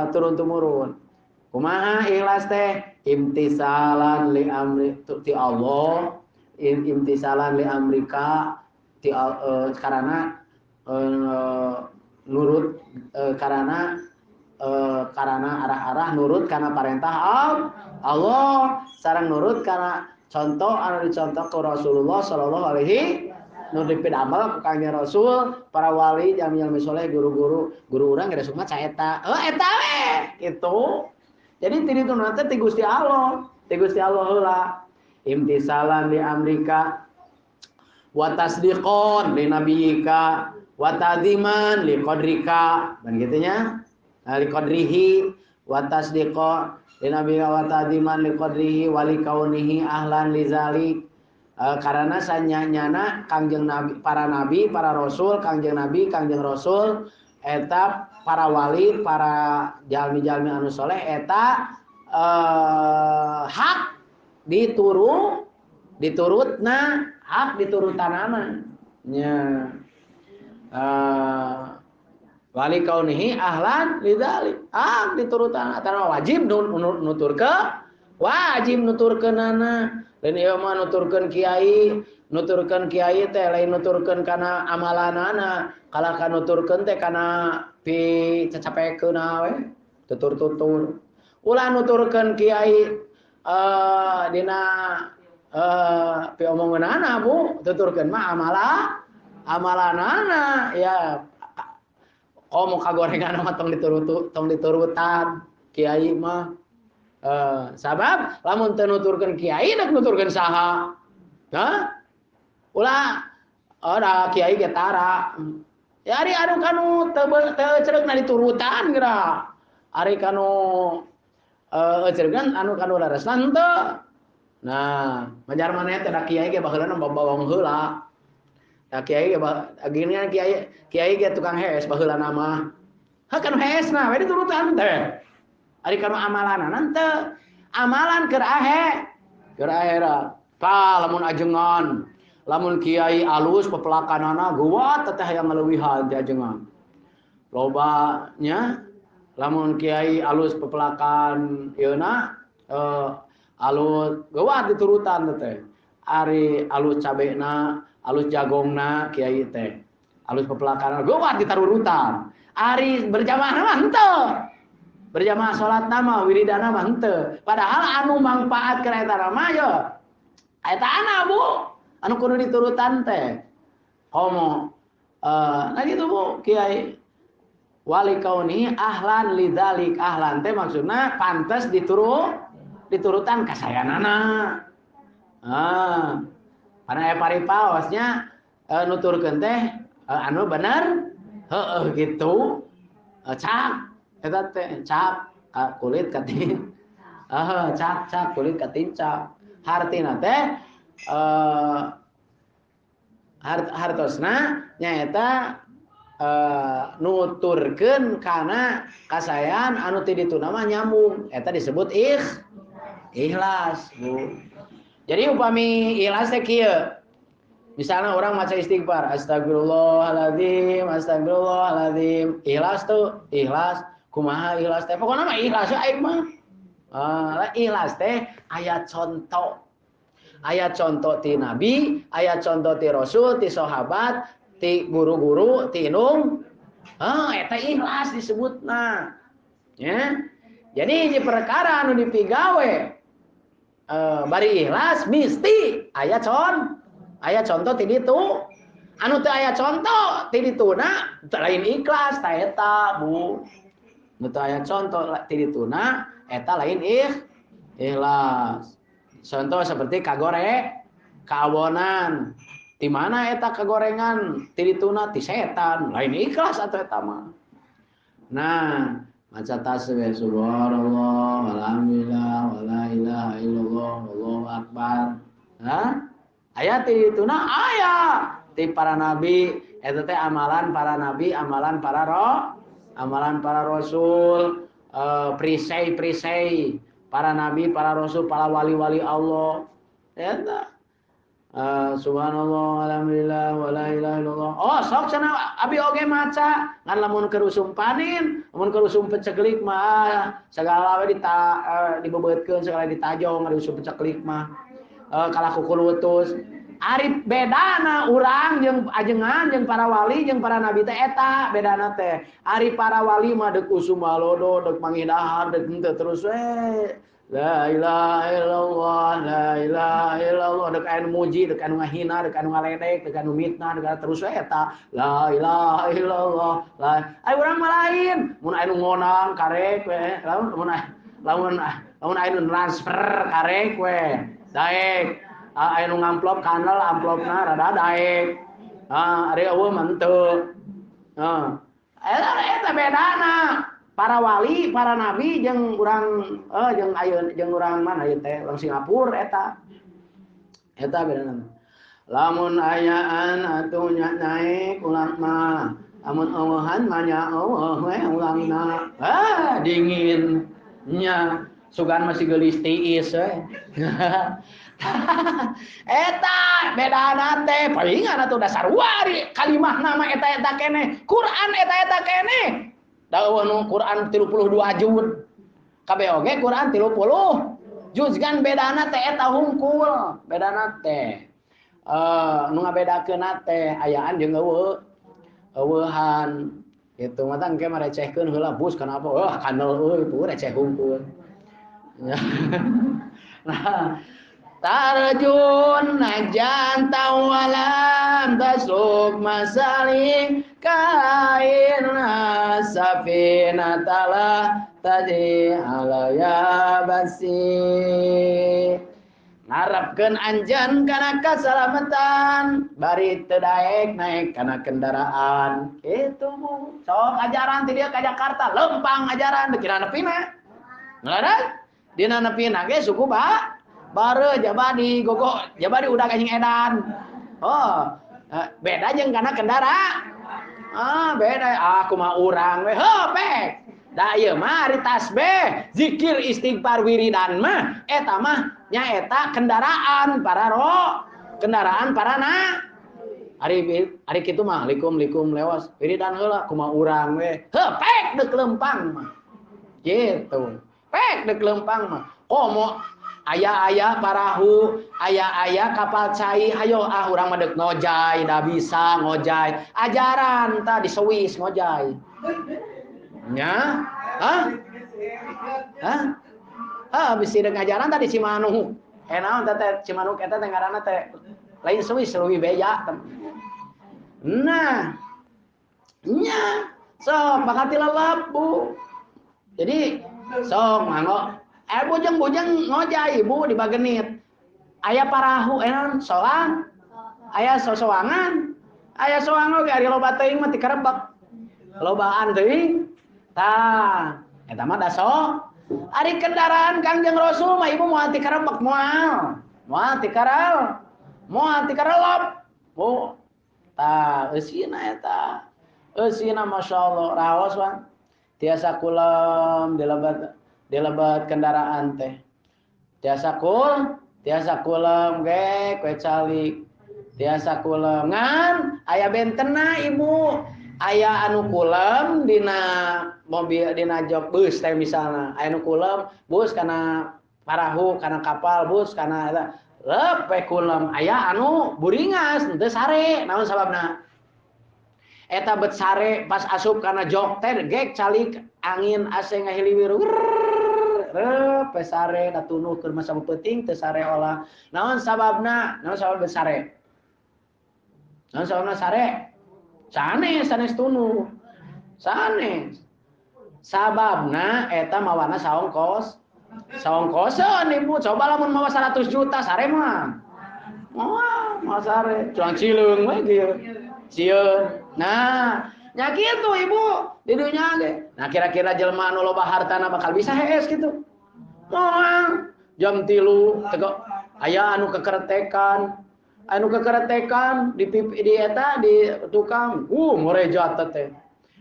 turun tumurun. Kumaha ikhlas teh? Imtisalan li amri ti Allah, imtisalan li amrika ti karena nurut karena arah-arah nurut karena perintah Allah, sareng nurut karena contoh anu dicontoh ku Rasulullah sallallahu alaihi nu dipidamel ku Kangjeng Rasul, para wali, jami-jami soleh, guru-guru, guru urang geus mah caeta. Heuh eta we kitu. Jadi ti ditu teh ti Gusti Allah, ti Gusti Allah heula. Imtisalan li amrika wa tasdiqon li nabiyika wa ta'ziman li qadrika, dan gitu nya. Li qadrihi wa tasdiqon li nabiyika wa ta'ziman li qadrihi wa li kaunihi ahlan li zalik. Karena sanyanyana Kangjeng Nabi, para nabi, para rasul, Kangjeng Nabi, Kangjeng Rasul eta para wali, para jalmi-jalmi anu soleh eta hak diturutna, hak diturutanana nya. Wali kaunihi ahlan lidzalik, hak diturutan atau wajib nuturkeun, wajib nuturkeunana. Lain ieu mah nuturkeun kiai, nuturkeun kiai teh lain nuturkeun kana amalanana, kalah ka nuturkeun teh kana pi cacapekeunna we, tutur-tutur. Ulah nuturkeun kiai dina pi omongeunana Bu, tuturkeun mah amalanana ya. Komo kagorengan mah tong diturutu, tong diturutan kiai mah. Sabab lamun teu nuturkeun kiai dak nuturkeun saha? Hah? Ulah ora kiai ge tara. Ya ari anu kanu teu teu diturutan geura. Ari kanu eceurkeun anu kanu leresna henteu. Nah, majar maneh teh da kiai ge baheulana bawang heula. Da kiai ge gini kiai kiai ge tukang hees baheulana mah. Heuh kanu heesna we diturutan teh. Ari kanu amalanana henteu. Amalan keur ahe, keur ahera. Pa lamun ajengan, lamun kiai alus pepelakanana geuwat teh hayang ngaleuwihan ti ajengan. Loba nya lamun kiai alus pepelakan ieuna alus geuwat diturutan teh. Ari alus cabena, alus jagongna kiai teh. Alus pepelakan geuwat ditarurutan. Ari berjamaah mah henteu. Berjamaah salat mah wiridana mah henteu. Padahal anu mangpaat keur eta mah yo eta ana Bu, anu kudu diturutan teh. Komo nah gitu Bu, kiai wali kauni ahlan lidzalik, ahlan teh maksudna pantes diturutan kasayanana. Ah, karena aya paripaosnya nuturkeun teh anu bener heueuh gitu. Cak eta teh cap kulit katin. Cak cak kulit katincak. Hartina teh hartosna nyaeta nuturkeun kana kasayan anu ti dituna mah nyambung, eta disebut ikhlas Bu. Jadi upami ikhlas teh kieu. Misalnya orang maca istighfar, astagfirullahaladzim, astagfirullahaladzim. Ikhlas tuh, ikhlas. Kumaha ikhlas teh? Pokoknya mah ikhlas aing mah. Ikhlas teh aya contoh. Aya contoh ti nabi, aya contoh ti rasul, ti sahabat, ti guru-guru, ti inung. Eta ikhlas disebutna. Ya. Jadi hiji perkara anu dipigawe bari ikhlas mesti aya aya contoh ti ditu. Anu teu aya contoh ti dituna lain ikhlas ta eta Bu. Nu teu aya contoh ti dituna eta lain ikhlas. Contoh seperti kawonan. Di mana eta kagorengan ti dituna ti setan, lain ikhlas atau eta mah. Nah, maca tasbih subhanallah, alhamdulillah, wala ilaha illallah, wallahu akbar. Hah? Aya ti dituna aya ti para nabi, eta teh amalan para nabi, amalan para amalan para rasul, perisai-perisai para nabi, para rasul, para wali-wali Allah. Eta subhanallah, alhamdulillah, wala ilaha illallah. Oh, sok cenah abi oge maca, ngan lamun keur usum panin, lamun keur usum peceklik mah sagala we dibebeutkeun, sagala ditajong ari usum peceklik mah. Kalah kukulutus. Ari bedana urang jeung ajengan jeung para wali jeung para nabi teh eta bedana teh. Ari para wali mah deuk usum malodo, deuk manggih dahar, deuk henteu terus we. La ilaha illallah, la ilaha illallah, deuk anu muji, deuk anu ngahina, deuk anu ngaledek, deuk anu mitnah, deuk terus we eta. La ilaha illallah. La. Ari urang mah lain, mun anu ngonang karek we, lamun lamun lamun anu transfer karek we. Daek. Aya nu ngamplop kanal amplopna rada daek. Ari eueuh mah henteu. Eta bedana para wali, para nabi jeung urang jeung ayeuna jeung urang mana ieu teh, urang Singapura eta. Eta bedana. Lamun ayaan atuh nya naik ulang mah, lamun eueuhan mah nya eueuh we ulangna. Ah, dingin nya. Sugan masih geulis tiis we. Eta bedana teh palingan atuh dasar wari kalimahna mah eta-eta keneh. Quran eta-eta keneh. Da eueuh nu Quran 32 juz. Kabeh oge Quran 30 juz kan bedana teh eta hungkul, bedana teh. Nu ngabedakeunna teh ayaan jeung eueuh. Eueuhan kitu mah tah engke mah recehkeun heula bus kenapa? Wah kanal euy bu receh hungkul. Nah, Tarjun najan tawalam tasuk masali kaina safina tala tadi alaya basi. Ngarepkeun anjeun kana kasalamatan bari teu daek naik kana kendaraan. Kitu mu. Sok ajaran ti dieu ka Jakarta lempang ajaran dina nepina. Ngalaran? Dina nepina ge suku ba bare jabadi gogo jabadi udah anjing edan. Oh, beda jeung kana kendara. Ah, beda aku mah urang we heuh pek. Da ieu mah ari tasbih, zikir, istighfar, wiridan mah eta mah nyaeta kendaraan para roh, kendaraan para na. Ari ari kitu mah likum likum lewas, wiridan heula kumaha urang we. Heuh pek deuk lempang mah. Gitu. Pek deuk lempang mah. Komo aya-aya parahu, aya-aya kapal cai, hayo ah urang mah deuk ngojay, da bisa ngojay. Ajaran tah di Swiss ngojay. Nya? Hah? Hah? Ah, bisi deuk ngajaran tadi Cimanuk. Eh naon teh teh Cimanuk eta teh ngaranna teh lain Swiss leuwih beja. Nah. Nya, sok bakal tilelep, Bu. Jadi sok manggo bujeng-bujeng ngojay ibu di Bagenit. Aya parahu naon soang, aya sosoangan, aya soang oge ari loba teuing mah tikarebek. Lobaan teuing. Tah, eta mah da sok. Ari kendaraan Kangjeng Rasul mah ibu moal tikarebek moal. Moal tikaral. Moal tikarelep. Bu. Tah, eusina eta. Eusina masyaallah raos wan. Tiasa kulem dilebat kendaraan teh. Tiasa kulem ge kue calik. Tiasa kulem ngan aya bentena ibu. Aya anu kulem dina mobil dina jok bus teh misalna. Aya anu kulem bus kana parahu, kana kapal bus kana eta. Lep we kulem aya anu buringas henteu sare. Naon sababna? Eta bet sare pas asup kana jok teh gek calik angin AC ngahiliwir. Rep sare da tunuh keur masa peuting teu sare olah. Naon sababna? Naon sabab bet sare? Naon sababna sare? Sanes, sanes tunuh. Sanes. Sababna eta mawana saongkos. Saongkoseun ibu, coba lamun mawa 100 juta sare mah. Moal, moal sare. Cuang cileung we kieu. Sieun. Nah, nya kitu ibu di dunya ge. Nah, kira-kira jelema anu loba hartana bakal bisa hees kitu. Moal jam 3 teko aya anu kekeretekan. Anu kekeretekan di pipi di eta di tukang, ngorejat teh.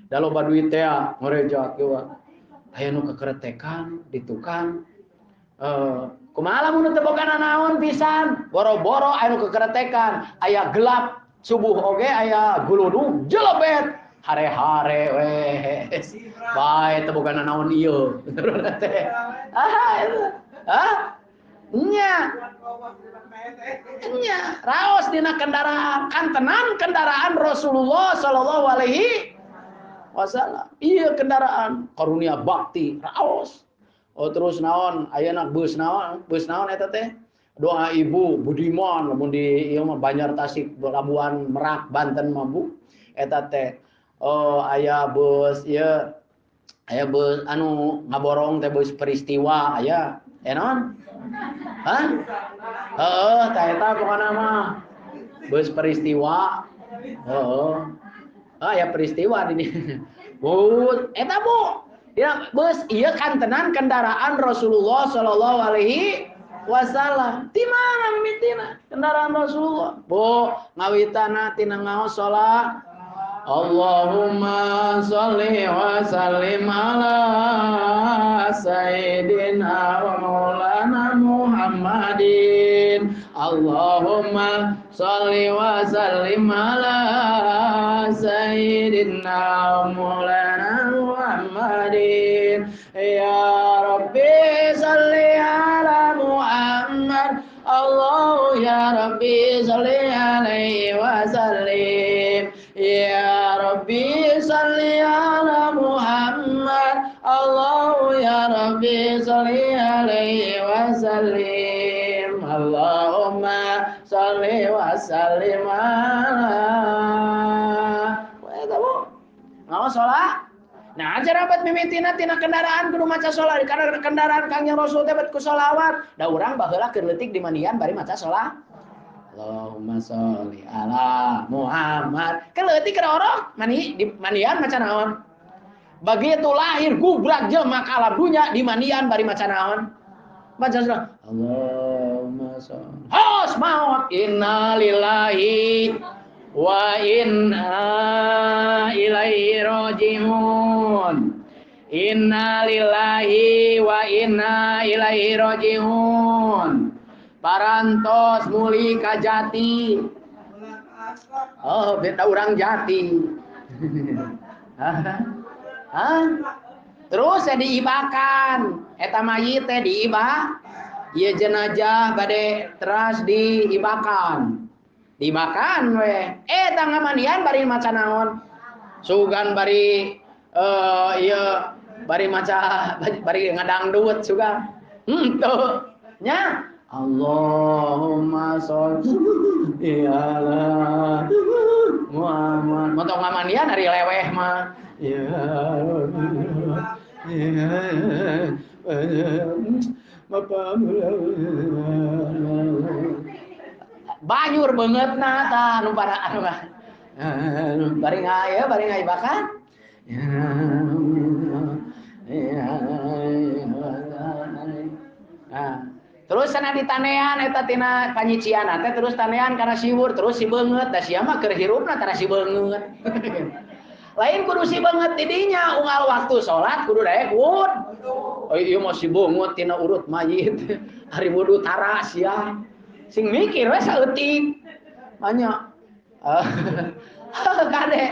Da loba duit teh ngorejat kieu. Aya nu kekeretekan di tukang. Kumaha lamun teu boga nanaon pisan, boro-boro aya nu kekeretekan, aya gelap subuh oge aya guludug jelebet. Hare-hare weh. Bae teu boga nanaon ieu. Teh. Ah, ah. Nya. Nya, raos dina kendaraan, kantenan kendaraan Rasulullah sallallahu alaihi wasallam. Iya kendaraan karunia bakti raos. Oh terus naon ayeuna bus naon eta teh? Doa ibu Budiman lamun di ieu mah Banjar Tasik Labuan Merak Banten mah Bu eta teh. Oh aya bus ieu aya bus anu ngaborong teh bus peristiwa aya. Naon? Hah? Heeh, tah eta pokona mah. Bus peristiwa. Heeh. Ah ya peristiwa di dieu. Bus eta Bu. Dina bus ieu kantenan kendaraan Rasulullah sallallahu alaihi wasallam. Di mana mimitina kendaraan Rasulullah? Bu, ngawitana tina ngaos salat. Allahumma sholli wa sallim ala sayyidina wa maulana Muhammadin. Allahumma sholli wa sallim ala sayyidina wa maulana Muhammadin. Ya Rabbi sholli ala Muhammad. Allah ya Rabbi sholli alaihi wa sallim. Ya Rabbi sholli ala Muhammad. Allah ya Rabbi sholli alaihi wa sallim. Allahumma sholli wa sallim ala. Eta Bu. Ngaos sholat. Nah, acara bet mimitina tina kendaraan kudu maca sholat karena kendaraan Kangjeng Rasul teh bet ku sholawat. Da urang baheula keur leutik di mandian bari maca sholat. Allahumma sholli ala Muhammad. Keur leutik keur orok mani di mandian maca naon? Begitu lahir gubrak jelema ka alam dunya di mandian bari maca naon? Maca sholat. Allahumma sholli. Hos maot innalillahi wa inna ilaihi raji'un. Inna lillahi wa inna ilaihi raji'un. Parantos muli ka jati. Oh, beda urang jati. Hah? Terus diibakan. Eta mayit teh diibak. Ieu jenazah bade teras diibakan. Dimakan we. Eta ngamandian bari maca naon? Sugan bari ieu bari maca bari ngadangdut sugan. Henteu. Nya Allahumma sholli ala Muhammad. Montong ngamandian ari leweh mah. Ya banyur banget na ta anu para anu bari ngaya bari ngaibakan. Nah, terus sana ditanean eta tina panyician teh terus tanean kana siwur terus si beungeut da sia mah keur hirupna tara si beungeut. Lain kudu si beungeut di dinya unggal waktu salat kudu daek wudu. Oh ieu mah si beungeut tina urut mayit ari wudu tara sia. Sing mikir we saeutik. Banyak. Kade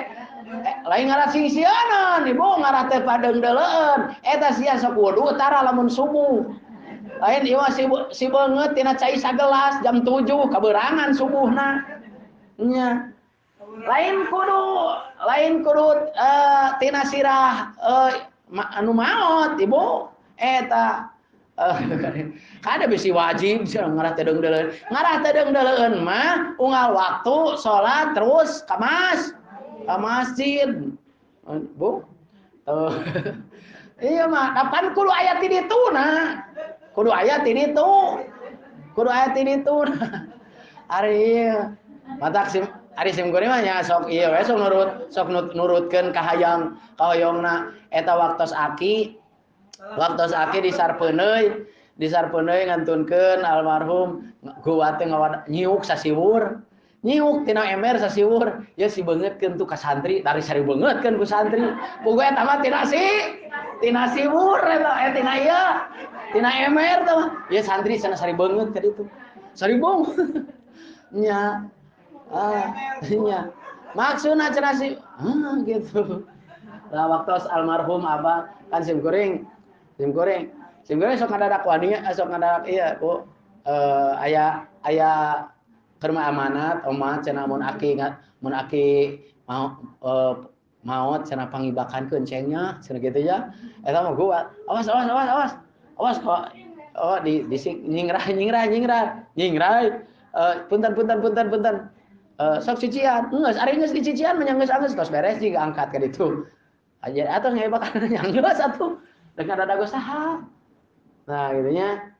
lain ngarah sing sieun ibu ngarah teh padeungdeuleun eta sia sok wudu tara lamun subuh. Lain ieu mah si beungeut tina cai sagelas jam 7 kaberangan subuhna. Nya. Lain kudu tina sirah anu maot ibu eta kada bisi wajib ngarah teh deungdeuleun. Ngarah teh deungdeuleun mah unggal waktu salat terus ka masjid. Bu. Iya mah kapan kudu aya ti dituna. Kudu aya ti ditu. Kudu aya ti ditu. Ari ieu matak sim ari sim kuring mah nya sok ieu we sok nurut sok nurutkeun ka hayang kahoyongna eta waktos aki disarpeuneuy ngantunkeun almarhum gua teh nyiuk sasiwur nyiuk tina ember sasiwur ya si beungeutkeun tuh ka santri dari sari beungeutkeun ku santri puguh eta mah tina siwur eta tina ieu tina ember teh mah ya santri sana sari beungeut ka ditu sari beungeut nya nya maksudna cenah si gitu lah waktu almarhum abah kan sim kuring sok ngadadak wani sok ngadadak iya Bu aya keur mah amanat omat cenah mun aki mau maot cenah pangibakankeun cengnya cenah kitu ya eta mah gua awas awas kok oh di nyingrah punten sok cician geus ari geus dicician mah geus anggeus tos beres jiga angkat ka ditu aja atuh ngebakan geus atuh dengan dada gue saha. Nah gitunya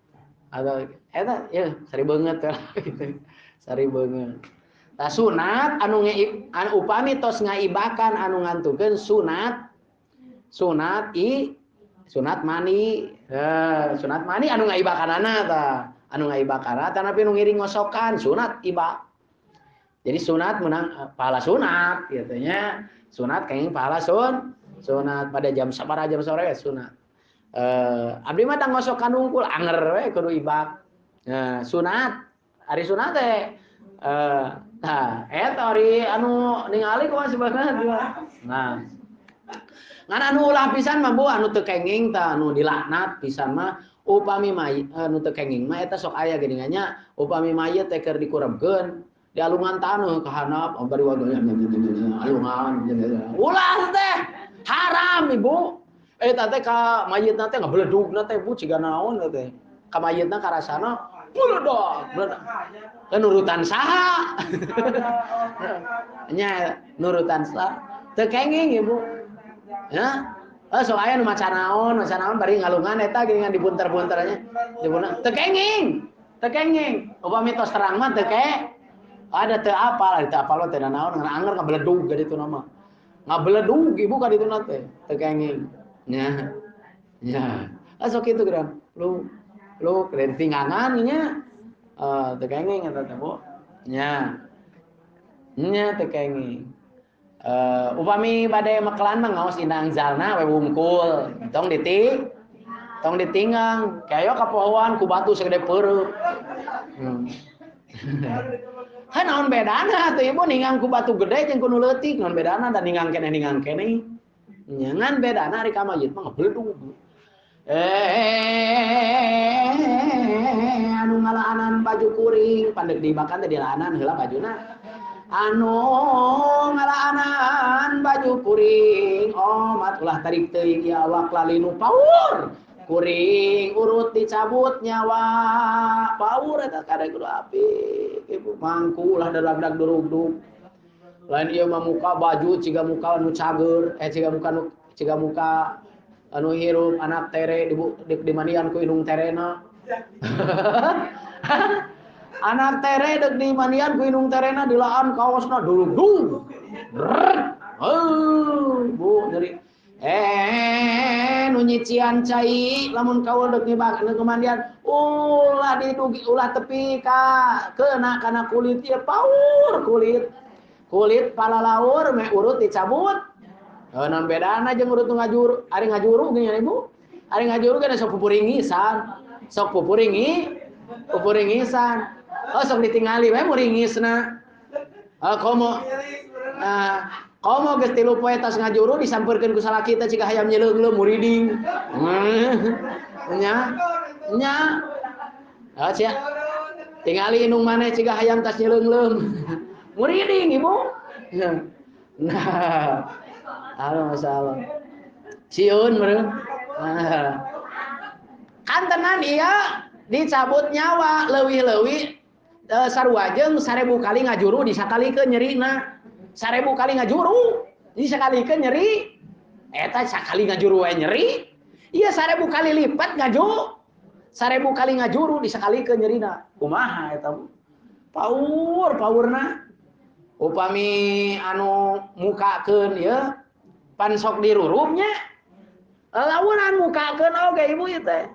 atau eta ya sari banget lah gitu. Sari banget. Nah sunat anu upami tos ngaibakan anu ngantukeun sunat sunat mani. Sunat mani anu ngaibakanana tah. Anu ngaibakanana tanapi nu ngiring ngosokan sunat iba. Jadi sunat menang pahala sunat gitu nya. Sunat kenging pahala sunat pada jam sabaraha jam sore sunat. Abdi mah tang ngosokan unggul anger we kudu ibak. Nah, sunat ari sunat teh nah eta ari anu ningali kumaha sebenarnya. Nah. Ngan anu ulah pisan mah Bu anu teu kenging tah anu dilaknat pisan mah upami mayit anu teu kenging mah eta sok aya geuningan nya upami mayit teh keur dikurebkeun di alungan taneuh ka handap bari alungan ulah teh haram Ibu. Eta teh ka mayitna teh ngabeledugna teh Bu ciga naon teh. Ka mayitna karasana Beledak, beledak. Nurutan saha? Nya nurutan saha? Teu kenging ibu. Ya. Oh, sok aya nu maca naon bari ngalungan eta geuningan dipunter-punternya. Dibuna teu kenging. Teu kenging. Upami tos terang mah teu ke. Ada teu apal, ada teu apal teh naon ngan anger ngabeledug ka ditu mah. Ngabeledug ibu ka ditu teh teu kenging. Nya. Nya. Ah sok kitu geura. Lu lu kelentingangan nya. Teu kenging eta teh Bu. Nya. Nya teu kenging. Upami bade mekelan mah ngaos inang zalna we wungkul. Tong ditik, tong ditinggang. Kayo kapohoan ku batu segede peureuk. Kan naon bedana atuh ibu ninggang ku batu gede jeung ku nu leutik, naon bedana da ninggang keneh ninggang keneh. Nya ngan bedana ari ka mayit mah ngabeledug. Anu ngalaanan baju kuring, pandek dibakan teh dilaanan heula bajuna. Anu ngalaanan baju kuring, omat ulah tarik teuing ieu awak lalinu paur. Kuring urut dicabut nyawa paur eta kade kudu apik ibu mangku ulah dadag-dag durugdug. Lain ieu mah muka baju ciga muka anu cager, ciga muka anu ciga muka anu hirup anak tere dimandian ku indung terena. Anak tere dek dimandian ku indung terena dilaan kaosna durugdug. Oh, Bu nyeri. Nu nyician cai lamun kaul dek nibak nu mandian ulah didugi ulah tepi ka kena kana kulit ieu paur kulit. Kulit palalaur meh urut dicabut. Naon bedana jeung urut nu ngajuru, ari ngajuru geuning Ibu. Ari ngajuru ge sok pupuringisan. Sok pupuringisan. Oh sok ditingali we muringisna. Komo komo geus 3 poe tas ngajuru disampeurkeun ku salaki teh ciga hayam nyeleung-leung muriding. Nya. Nya. Ah sia. Tingali indung maneh ciga hayam tas nyeleung-leung. Muriding ibu. Nah. Halo masalah. Sieun meureun. Nah. Kan tenan ieu dicabut nyawa leuwih-leuwih sarua jeung 1000 kali ngajuru disakalikeun nyerina. 1000 kali ngajuru, disakalikeun nyeri. Eta sakali ngajuru wae nyeri. Ieu 1000 kali lipat ngaju. 1000 kali ngajuru disakalikeun nyerina. Kumaha eta? Paur, paurna. Upami anu mukakeun ieu pan sok dirurupnya. Lamun mukakeun oge ibu ieu teh.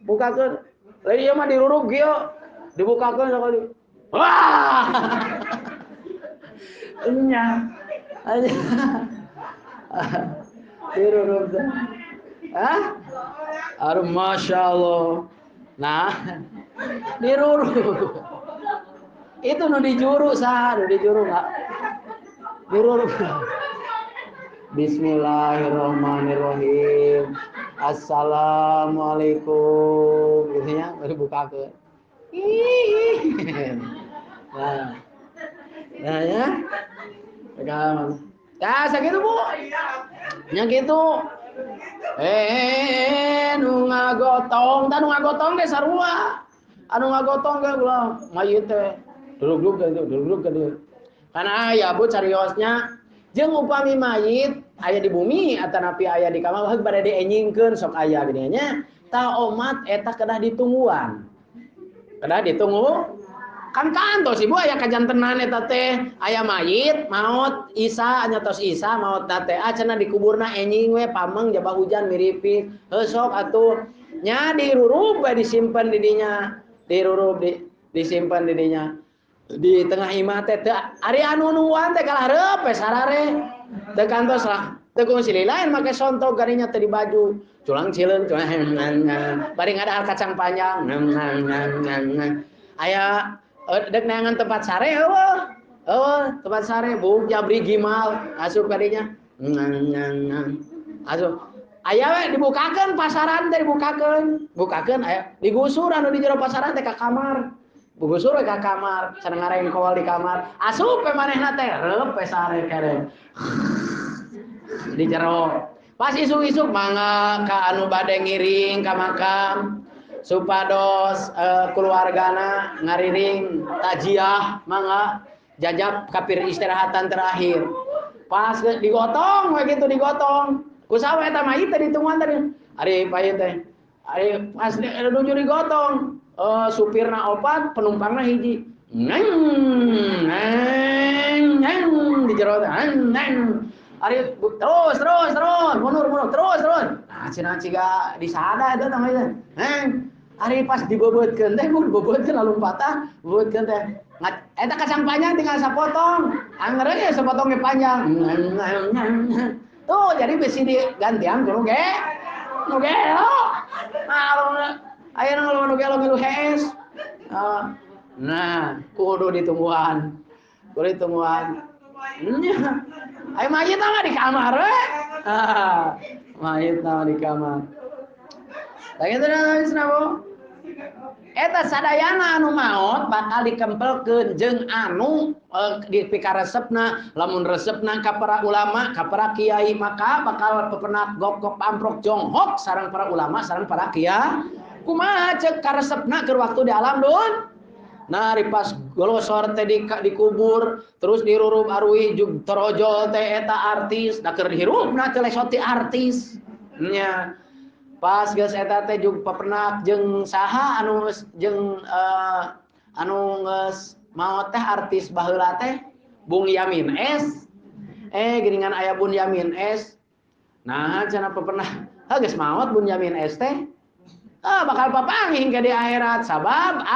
Bukakeun. Lain ieu mah dirurup kieu. Dibukakeun sakali. Wah! Nya. Dirurup teh. Hah? Aduh, Masya Allah. Nah, dirurup. Itu nu dijuru sah, nu dijuru enggak? Dirurup. Bismillahirrahmanirrahim. Assalamualaikum. Gitu nya, baru bukakeun. Nah. Nah ya. Pegang. Ya, sakitu Bu. Nya kitu. Nu ngagotong, tah nu ngagotong ge sarua. Anu ngagotong ge ulah mayit teh. Durug-durug gitu, durug-durug gitu. Karena aya Bu cariosnya jeung upami mayit aya di bumi atanapi aya di kamar heug bade dienyingkeun sok aya geuning nya. Tah omat eta kedah ditungguan. Kedah ditunggu. Kan kantos ibu aya kajantenan eta teh, aya mayit maot Isa nya tos Isa maot teh cenah dikuburna enjing we pameng jaba hujan miripis. Heuh sok atuh nya dirurub we disimpen di dinya, dirurub di disimpen di dinya. Di tengah imah teh teu ari anu nuan teh kalah reup we sarare. Teu kantos lah, teu kungsi lain make sontok garinya teh di baju. Culang cileung culang bari ngadahar kacang panjang. Aya dek neangan tempat sare eueuh. Eueuh, tempat sare buk jabri gimal asup ka dinya. Asup. Aya we dibukakeun pasaran teh dibukakeun. Bukakeun aya digusur anu di jero pasaran teh ka kamar. Digusur we ka kamar, cenah ngarengkol di kamar. Asup we manehna teh reup we sare kere. Di jero. Pas isuk-isuk mangga ka anu bade ngiring ka makam. Supados keluargana ngariring tajiah mangga jajab kapir istirahatan terakhir. Pas digotong begitu digotong. Kusawa eta mayit teh ditungguan tadi. Ari payun teh. Ari pas nuju digotong, supirna opat, penumpangna hiji. Neng neng neng di jero teh. Neng. Ari terus terus terus mundur mundur terus terus. Nah cenah ciga disada eta tah teh. Neng. Ari pas dibeubeutkeun teh mun dibeubeutkeun lalumpatah, beubeutkeun teh. Eta kacang panjang tinggal sapotong. Angger ge sapotong ge panjang. Tuh jadi besi digantian kudu ge. Nu gelo. Nah, ayeuna nu gelo milu hees. Nah, kudu ditungguan. Kudu ditungguan. Nya. Ayo mayit mah di kamar we. Ah, mayit mah di kamar. Tah kitu da. Eta sadayana anu maot bakal dikempelkeun jeung anu dipikaresepna, lamun resepna ka para ulama, ka para kiai maka bakal pepenak gok-gok pamprok jonghok sareng para ulama sareng para kiai. Kumaha ceuk karesepna keur waktu di alam dun? Nah, ari pas golosor teh dikubur, terus dirurup aruih jug torojol teh eta artis, da keur hirupna teh lesot ti artis. Nya. Pas geus eta teh jug papernak jeung saha anu jeung anu geus maot teh artis baheula teh Bung Yamin S. Geuningan aya Bun Yamin S. Nah, cenah papernak, heuh geus maot Bun Yamin S teh. Ah, bakal papanggih ke di akhirat sabab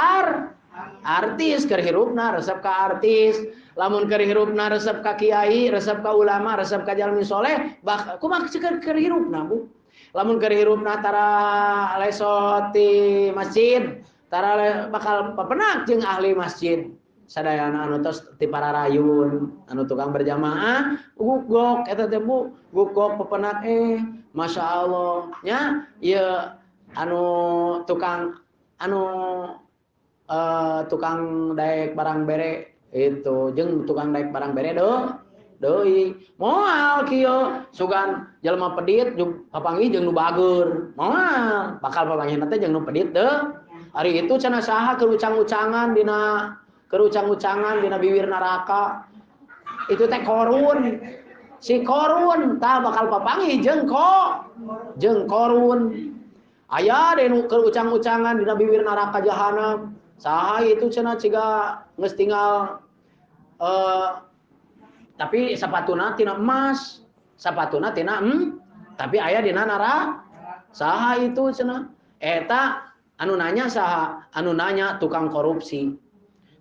artis keur hirupna resep ka artis, lamun keur hirupna resep ka kiai, resep ka ulama, resep ka jalmi soleh, bak kumaha keur hirupna Bu? Lamun keur hirupna tara lesot di masjid, tara bakal papenak jeung ahli masjid. Sadayana anu tos ti para rayun, anu tukang berjamaah, gugok eta teh Bu, gugok pepenak Masya Allah nya ieu anu tukang anu tukang daek barang bere itu jeung tukang daek barang bere deui moal kieu sugan jelema pedit jeung papanggih jeung nu bager moal bakal papanggihna teh jeung nu pedit deu ari itu cenah saha keur ucang-ucangan dina biwir neraka itu teh korun si korun tah bakal papanggih jeung jeung korun aya deui nu keur ucang-ucangan dina biwir neraka jahanam saha itu cenah ciga geus tinggal tapi sapatuna tina emas, sapatuna tina tapi aya dina neraka. Saha itu cenah? Eta anu nanya saha? Anu nanya tukang korupsi.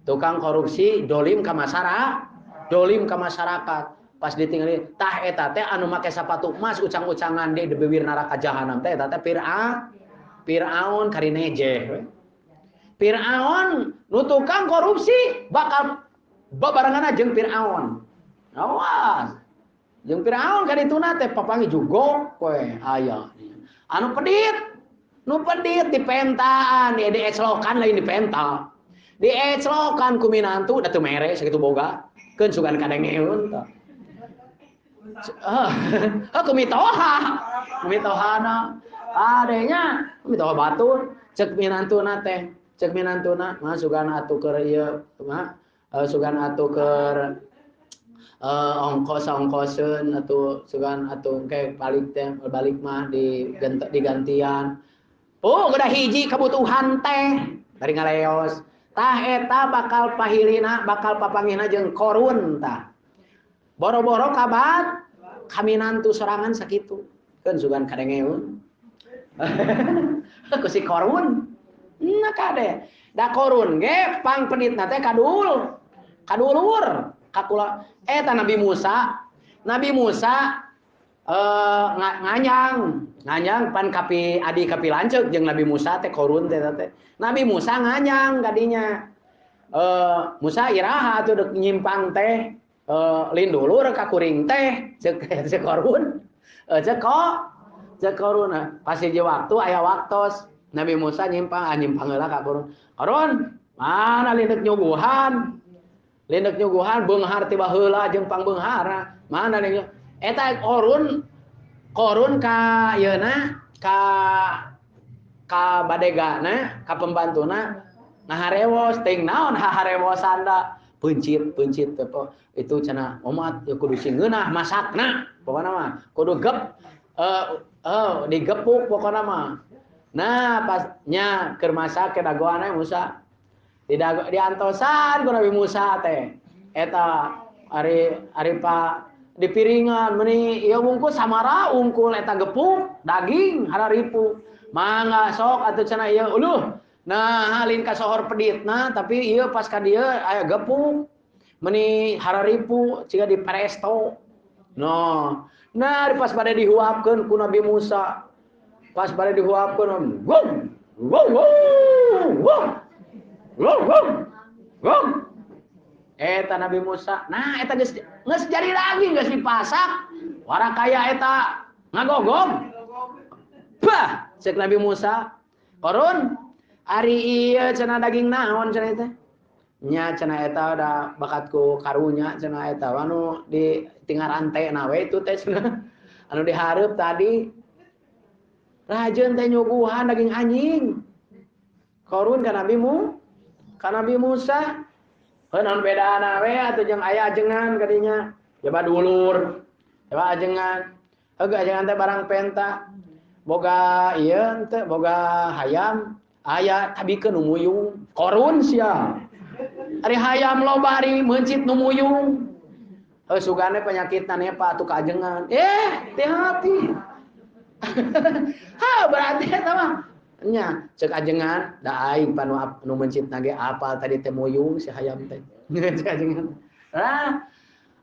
Tukang korupsi dolim ka masyarakat, dolim ka masyarakat. Pas ditinggali tah eta teh anu make sapatu emas ucang-ucangan di bibir neraka jahanam teh eta teh Fir'aun karinejeh. Fir'aun nu tukang korupsi bakal babarengan jeung Fir'aun. Awas. Jeung Firaun ka dituna teh papanggih jugok we aya. Anu pedit, nu pedit dipentaan, di eclokan lain dipenta. Di eclokan ku minantu da teu mere sakitu boga. Keun sugan kadengeun tah. Heuh ku mitoha. Mitohana. Adenya mitoha batur ceuk minantuna teh, ceuk minantuna mah sugan atuh keur ieu mah sugan atuh keur ongkos ongkoseun atau sugan atau kayak balik teh balik mah digantian. Oh, udah hiji kebutuhan teh dari ngaleos. Tah eta bakal pahilina bakal papanggihna jeung korun tah. Boro-boro kabat kaminantu sorangan sakitu. Keun sugan kadengeun. Ku si korun. Nah kade. Da korun ge pang peditna teh kadul. Kadulur. Kakula eta Nabi Musa nganyang nganyang pan kapi adi kapi lanceuk jeung Nabi Musa teh korun teh teh Nabi Musa nganyang kadinya Musa iraha atuh deuk nyimpang teh lindulur ka kuring teh ceuk ceuk korun ceuk ceuk korun pas hiji waktu aya waktos Nabi Musa nyimpang nyimpang heula ka korun korun mana lindeuk nyuguhan Lindek nyuguhan beunghar ti baheula jeung pangbeunghara. Mana nih eta korun korun ka yeuna ka Ka badegana, ka pembantuna ngaharewos ting naon haharewosan da peuncit peuncit teh itu cenah omat ya kudu sing ngeunah masakna pokona mah kudu gep digepuk pokona mah. Nah pasnya keur masak ke dagoan Musa diantosan ku Nabi Musa teh eta ari ari pa di piringan meuni ieu bungkus samara ungkul eta gepuk daging hararipu mangga sok atuh cenah ieu uluh. Nah halin ka sohor peditna tapi ieu pas ka dieu aya gepuk meuni hararipu ciga di presto. No. Nah pas bade dihuapkeun ku Nabi Musa. Pas bade dihuapkeun gong gong gong gong gong gong. Eta Nabi Musa. Nah eta geus geus jadi lagi geus dipasak. Warakaya eta ngagogong. Bah, cek Nabi Musa. Korun ari ieu cenah daging naon cenah teh? Nya cenah eta da bakatku karunya cenah eta anu di tinggal rantena we itu teh cenah. Anu dihareup tadi. Rajeun teh nyuguhan daging anjing. Korun ka Nabi Mu, ka Nabi Musa. Heuh naon bedana we atuh jeung aya ajengan kadinya. Coba dulur. Coba ajengan. Heuh ajengan teh barang penta. Boga ieu teh boga hayam aya tabikeun nu muyung. Korun sia. Ari hayam loba ari meuncit nu muyung. Heuh sugane penyakitna nepa atuh ka ajengan. Hati-hati. Ha berarti eta mah nya cek ajengan da aing pan nu meuncitna ge apal tadi teh muyung si hayam teh. Cek ajengan. Lah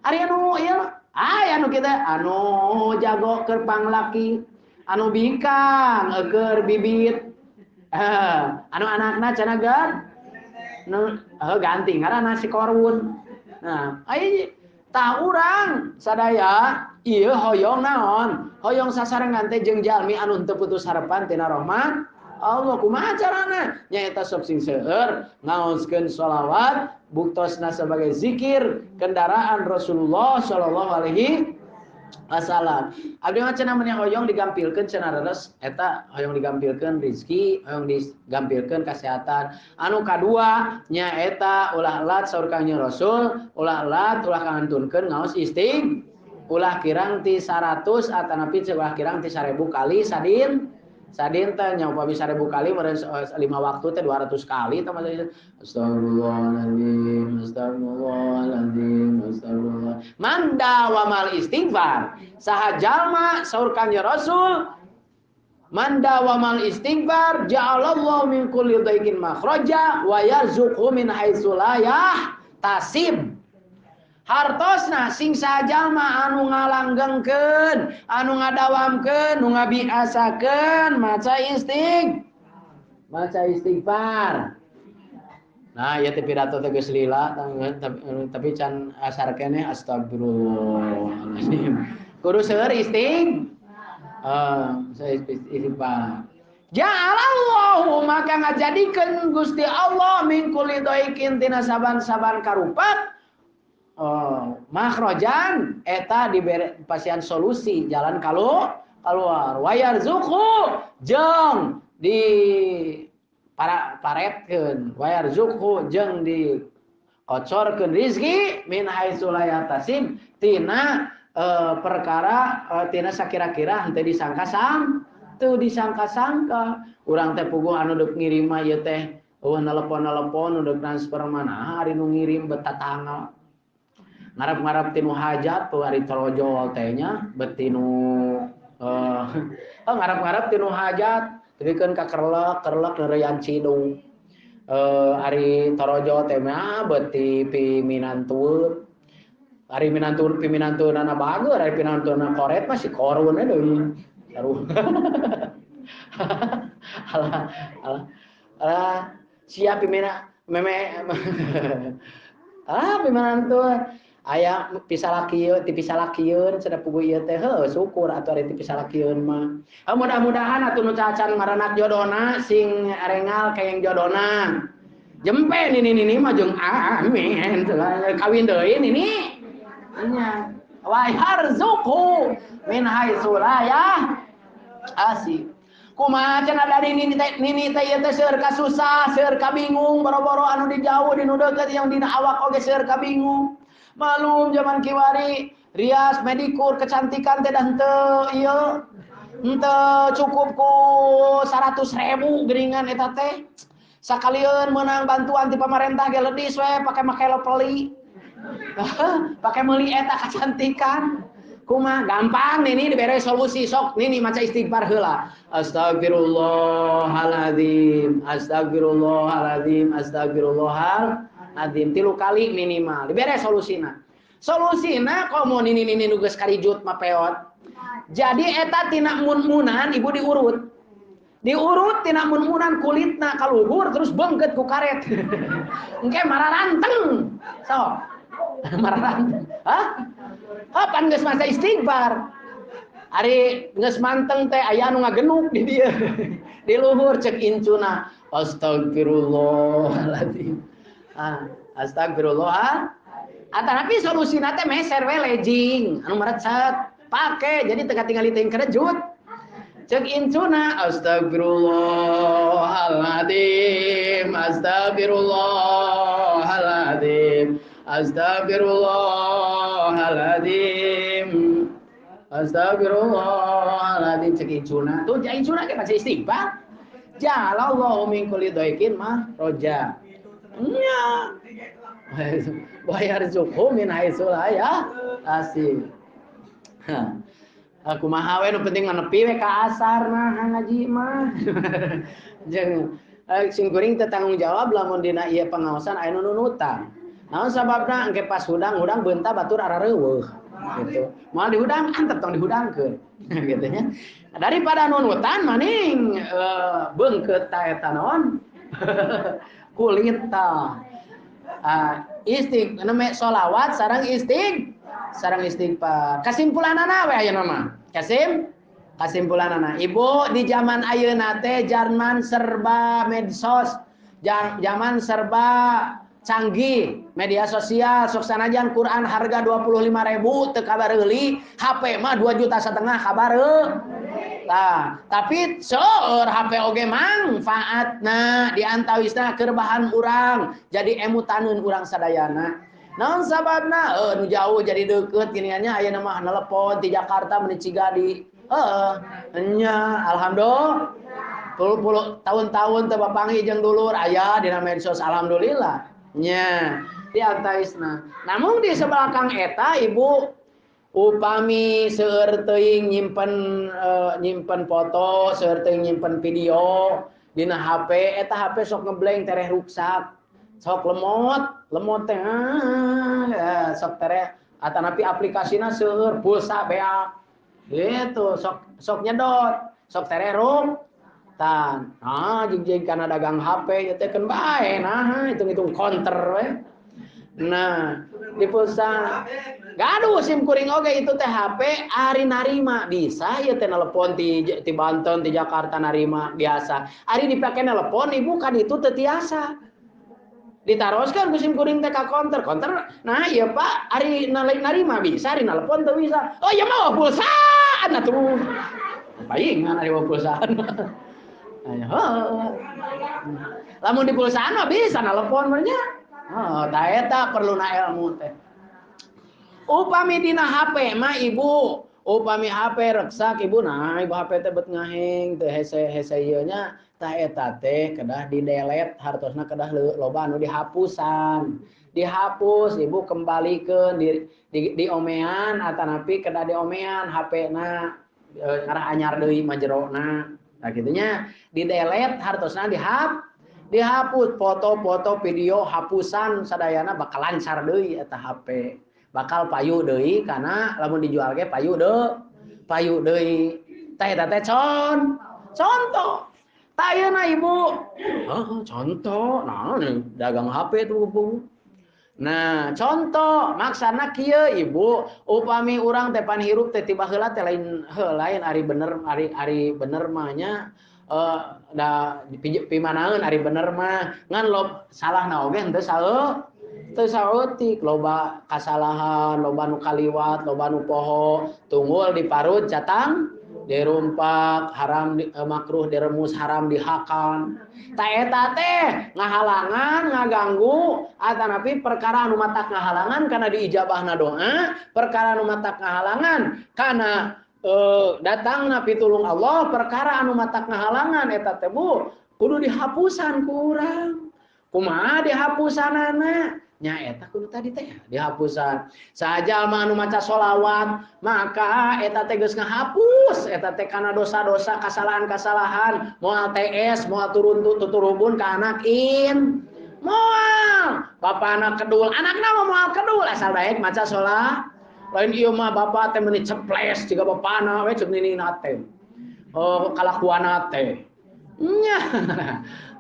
ari anu ieu aya anu kita anu jago keur panglaki, anu bingkang keur bibit. Anu anakna cenah gan nu ganti ngaranna si Korun. Nah, ai tah urang sadaya ieu hoyong naon? Hoyong sasarengan teh jeung jalmi anu henteu putus harapan tina rahmat Allah. Kumaha carana? Nyaeta sok sing seueur ngaoskeun sholawat buktosna sebagai zikir kendaraan Rasulullah sallallahu alaihi wasallam. Abdi mah cenah mun hoyong digampilkeun cenah reres eta hoyong digampilkeun rezeki, hoyong digampilkeun kesehatan. Anu kadua nyaeta ulah lat saur Kangjeng Rasul, ulah lat ulah kangantunkeun ngaos istig, ulah kirang ti 100 atanapi ulah kirang ti 1000 kali sadin. Sadin teh nya upami 1000 kali meureun 5 waktu teh 200 kali teh maksudnya. Astagfirullahaladzim, astagfirullahaladzim, astagfirullah. Man dawamal istighfar. Saha jalma saur Kangjeng Rasul, man dawamal istighfar ja'alallahu min kulli dhaiqin makhraja wa yarzuqhu min haitsu la yahtasib. Hartosna sing sajalma anu ngalanggengkeun, anu ngadawamkeun, nu ngabiasakeun maca maca istighfar. Nah, ieu teh pidato teh geus lila tapi can asar keneh astagfirullahalazim. Kudu seueur istighfar. Ja'alallahu maka ngajadikeun Gusti Allah min kulli dhaiqin tina saban-saban karupat. Oh, makhrajan eta dibere pasian solusi jalan kalau keluar wayarzuqhu jeung di para paretkeun wayarzuqhu jeung di kocorkeun rizki min haitsu la yahtasib tina perkara tina sakira-kira henteu disangka-sangka teu disangka-sangka urang teh puguh anu deuk ngirim mah ieu teh eueuh nelpon-nelpon nu deuk transfer mana ari nu ngirim betatangga ngarap-ngarap tinu hajat tuh ari torojol teh nya betinu ngarap-ngarap tinu hajat tepikeun ka kerlek kerlek neureuyan cidung ari torojol teh mah beuti piminantueun ari minantu piminantueunana bager ari piminantueunana koret mah si korun we deui saru alah alah alah sia pimina meme ah piminantueun aya pisalakieun ti pisalakieun cenah puguh ieu teh heuh syukur atuh ari ti pisalakieun mah. Mudah-mudahan atuh nu cacan maranak jodona sing arengal kayang jodona. Jempe nini-nini mah jeung amin kawin deui nini. Nya wa yarzuqhu min haitsu la yahtasib. Kumaha cenah dari nini teh ieu teh seueur ka susah, seueur ka bingung, boro-boro anu di jauh di nu deukeut yang dina awak oge seueur ka bingung. Malum zaman kiwari rias medikur kecantikan teh dah henteu ieu. Henteu cukup ku 100.000 geuningan eta teh. Sakalieun meunang bantuan ti pamarentah ge ledis we pake make peli. Pake meuli eta kecantikan. Kumaha gampang nini dibere solusi sok nini maca istighfar heula. Astagfirullahaladzim, astagfirullahaladzim, astagfirullahaladzim 3 kali minimal dibere solusina. Solusina komo nini nini nu geus karijut mah peot. Jadi eta tina mun-munan ibu diurut. Diurut tina mun-munan kulitna kaluhur terus beungkeut ku karet. Engke mararanteng. Sok. Mararanteng. Hah? Kapan geus masa istighfar? Ari geus manteng teh aya anu ngagenuk di dieu. Di luhur cek incuna astagfirullahaladzim. Ah, astagfirullah. Atanapi solusina teh meser we lejing anu merecet. Pake jadi teu katingali teuing kerejut. Cek incuna astagfirullahaladzim, astagfirullahaladzim. Astagfirullahaladzim, astagfirullahaladzim cek incuna. Tuh cek incuna ge maca istighfar. Jalallahu min kulli dhaiqin mah roja. Nya. Wa yarzuqhu min haitsu la yahtasib. Aku kumaha we nu penting mah nepi we ka asar nah ngaji mah. Jeung sing kuring teu tanggung jawab lamun dina ieu pengaosan aya nu nunutan. Naon sababna engke pas hudang-hudang beunta batur arareuweuh gitu. Moal dihudang antep tong dihudangkeun gitu nya. Daripada nunutan maning beungkeut ta eta naon? Kulit ta. Istig neme sholawat sareng istig sareng istighfar. Kasimpulanana we ayeuna mah. Kasimpulanana. Ibu di zaman ayeuna teh zaman serba medsos, zaman serba canggih, media sosial, sok sanajan Quran harga 25.000 teu kabareuli, HP mah 2,5 juta kabare. Tah, tapi seueur HP oge mangfaatna di antawisna keur bahan urang, jadi emutaneun urang sadayana. Naon sababna? Nu jauh jadi deukeut giniannya ayeuna mah nelepon ti Jakarta meuni ciga di heeh nya alhamdulillah. Puluh tahun-tahun teu bapanggih jeung dulur aya dina medsos alhamdulillah. Nya di antawisna. Namun di sebelakang eta ibu upami seueur teuing nyimpen nyimpen foto, seueur teuing nyimpen video dina HP, eta HP sok ngeblank tereh ruksak. Sok lemot, lemot teh sok tereh atanapi aplikasina seueur pulsa beak. Gitu, sok sok nyedot, sok tereh ruk. Tan, ah jing-jing kana dagang HP ieu teh keun bae nah hitung-hitung counter we. Nah, di pulsa gaduh sim kuring oge itu teh HP ari narima bisa ieu teh nelepon ti Banten ti Jakarta narima biasa. Ari dipake nelepon ibu kan itu teu tiasa. Ditaroskeun ku sim kuring teh ka counter, counter nah ieu Pak ari narima bisa ari nelepon teu bisa. Oh ieu mah pulsaan atuh. Paingan ari pulsaan. Lamun di pulsaan mah bisa nelepon mah nya. Oh, ta eta perluna ilmu teh. Upami dina HP mah ibu, upami HP reksak ibu nah ibu HP teh bet ngaheng teu hese-hese ieu nya tah eta teh kedah di-delete hartosna kedah loba anu dihapusan. Dihapus ibu kembalikeun di diomean atanapi kedah diomean HP-na ngarah anyar deui mah jerona. Nah gitunya di-delete hartosna dihapus foto-foto video hapusan sadayana bakal lancar deui eta HP. Bakal payu deui karena lamun dijual ge payu deui. Tah eta teh contoh. Tah ayeuna ibu, contoh nah dagang HP tuh Bu. Nah, contoh maksana kieu ibu, upami urang teh pan hirup teh tiba heula teh lain lain ari bener ari bener mah nya da pimanaeun ari bener mah ngan lob salahna oge henteu teu saeutik loba kasalahan, loba nu kaliwat, loba nu poho, tunggul diparut catang Dirumpak haram di, makruh diremus haram dihakan. Ta eta teh ngahalangan ngaganggu atanapi perkara anu matak ngahalangan kana diijabahna doa, perkara anu matak ngahalangan kana datangna pitulung Allah, perkara anu matak ngahalangan eta teh Bu kudu dihapusan ku urang. Kumaha dihapusanana? Nya eta kudu tadi teh dihapusan. Sajalma anu maca sholawat maka eta teh geus ngahapus eta teh kana dosa-dosa kasalahan-kasalahan, moal TS, moal turun tuturubun ka anak in. Moal bapana kedul, anakna mah moal kedul asal daek maca sholawat. Lain ieu mah bapak teh meuni ceples jiga bapana we ceuk ninina teh. Oh kalakuanna teh. Nya.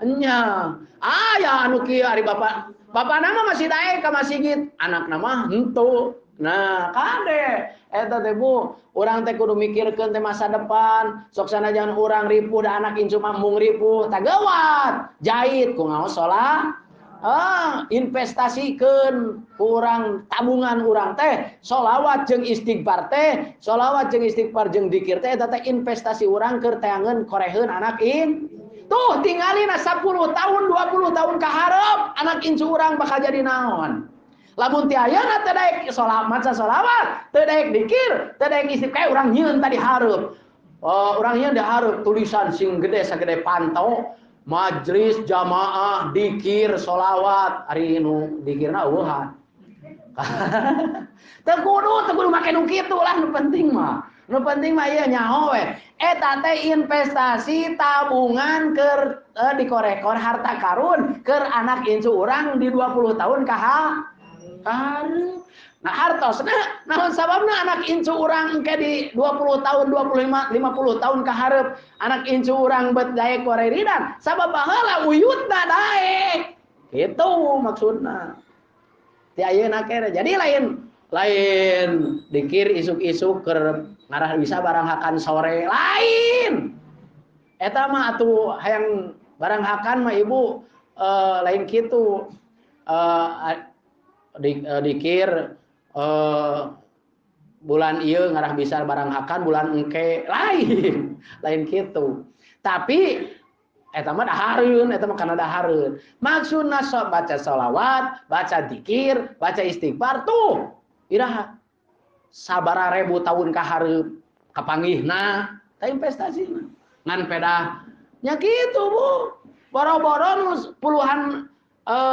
Nya. Aya anu kieu ari bapak bapak nama masih daek ka masjid, anak nama henteu. Nah, kade eta teh Bu, urang teh kudu mikirkeun teh masa depan. Sok sanajan urang ripuh da anak incu mah mung ripuh, tagawat. Jahit ku ngaos sholat. Ah, investasikeun urang tabungan urang teh, sholawat jeung istighfar teh, sholawat jeung istighfar jeung dzikir teh eta teh investasi urang keur teangeun koreheun anak in. Tuh tingalina 10 tahun 20 tahun ka hareup anak incu urang bakal jadi naon. Lamun ti ayeuna teu daek salat maca sholawat, teu daek dzikir, teu daek istighfar, urang nyieun tadi hareup. Oh, urang nyieun di hareup tulisan sing gede sagede panto, majlis jamaah dikir sholawat, ari nu dikirna eueuhan. Teu kudu make nu kitu lah nu penting mah. Nu penting mah ieu nyaho we. Eta teh investasi tabungan keur dikorekor harta karun keur anak incu urang di 20 tahun ka hareup. Nah hartosna naon sababna anak incu urang engke di 20 tahun 25 50 tahun ka hareup anak incu urang bet daek wareridan sabab baheula uyutna daek. Kitu maksudna. Ti ayeuna kere. Jadi lain dikir isuk-isuk keur ngarah bisa barang hakan sore lain. Eta mah atuh hayang barang hakan mah ibu lain kitu. Dikir bulan ieu ngarah bisa barang hakan bulan engke lain lain kitu. Tapi eta mah dahareun, eta mah kana dahareun. Maksudna sok baca sholawat, baca dikir, baca istighfar tuh iraha sabara ribu tahun ka hareup kapanggihna ta investasina. Ngan pedah nya kitu Bu. Boro-boro nu puluhan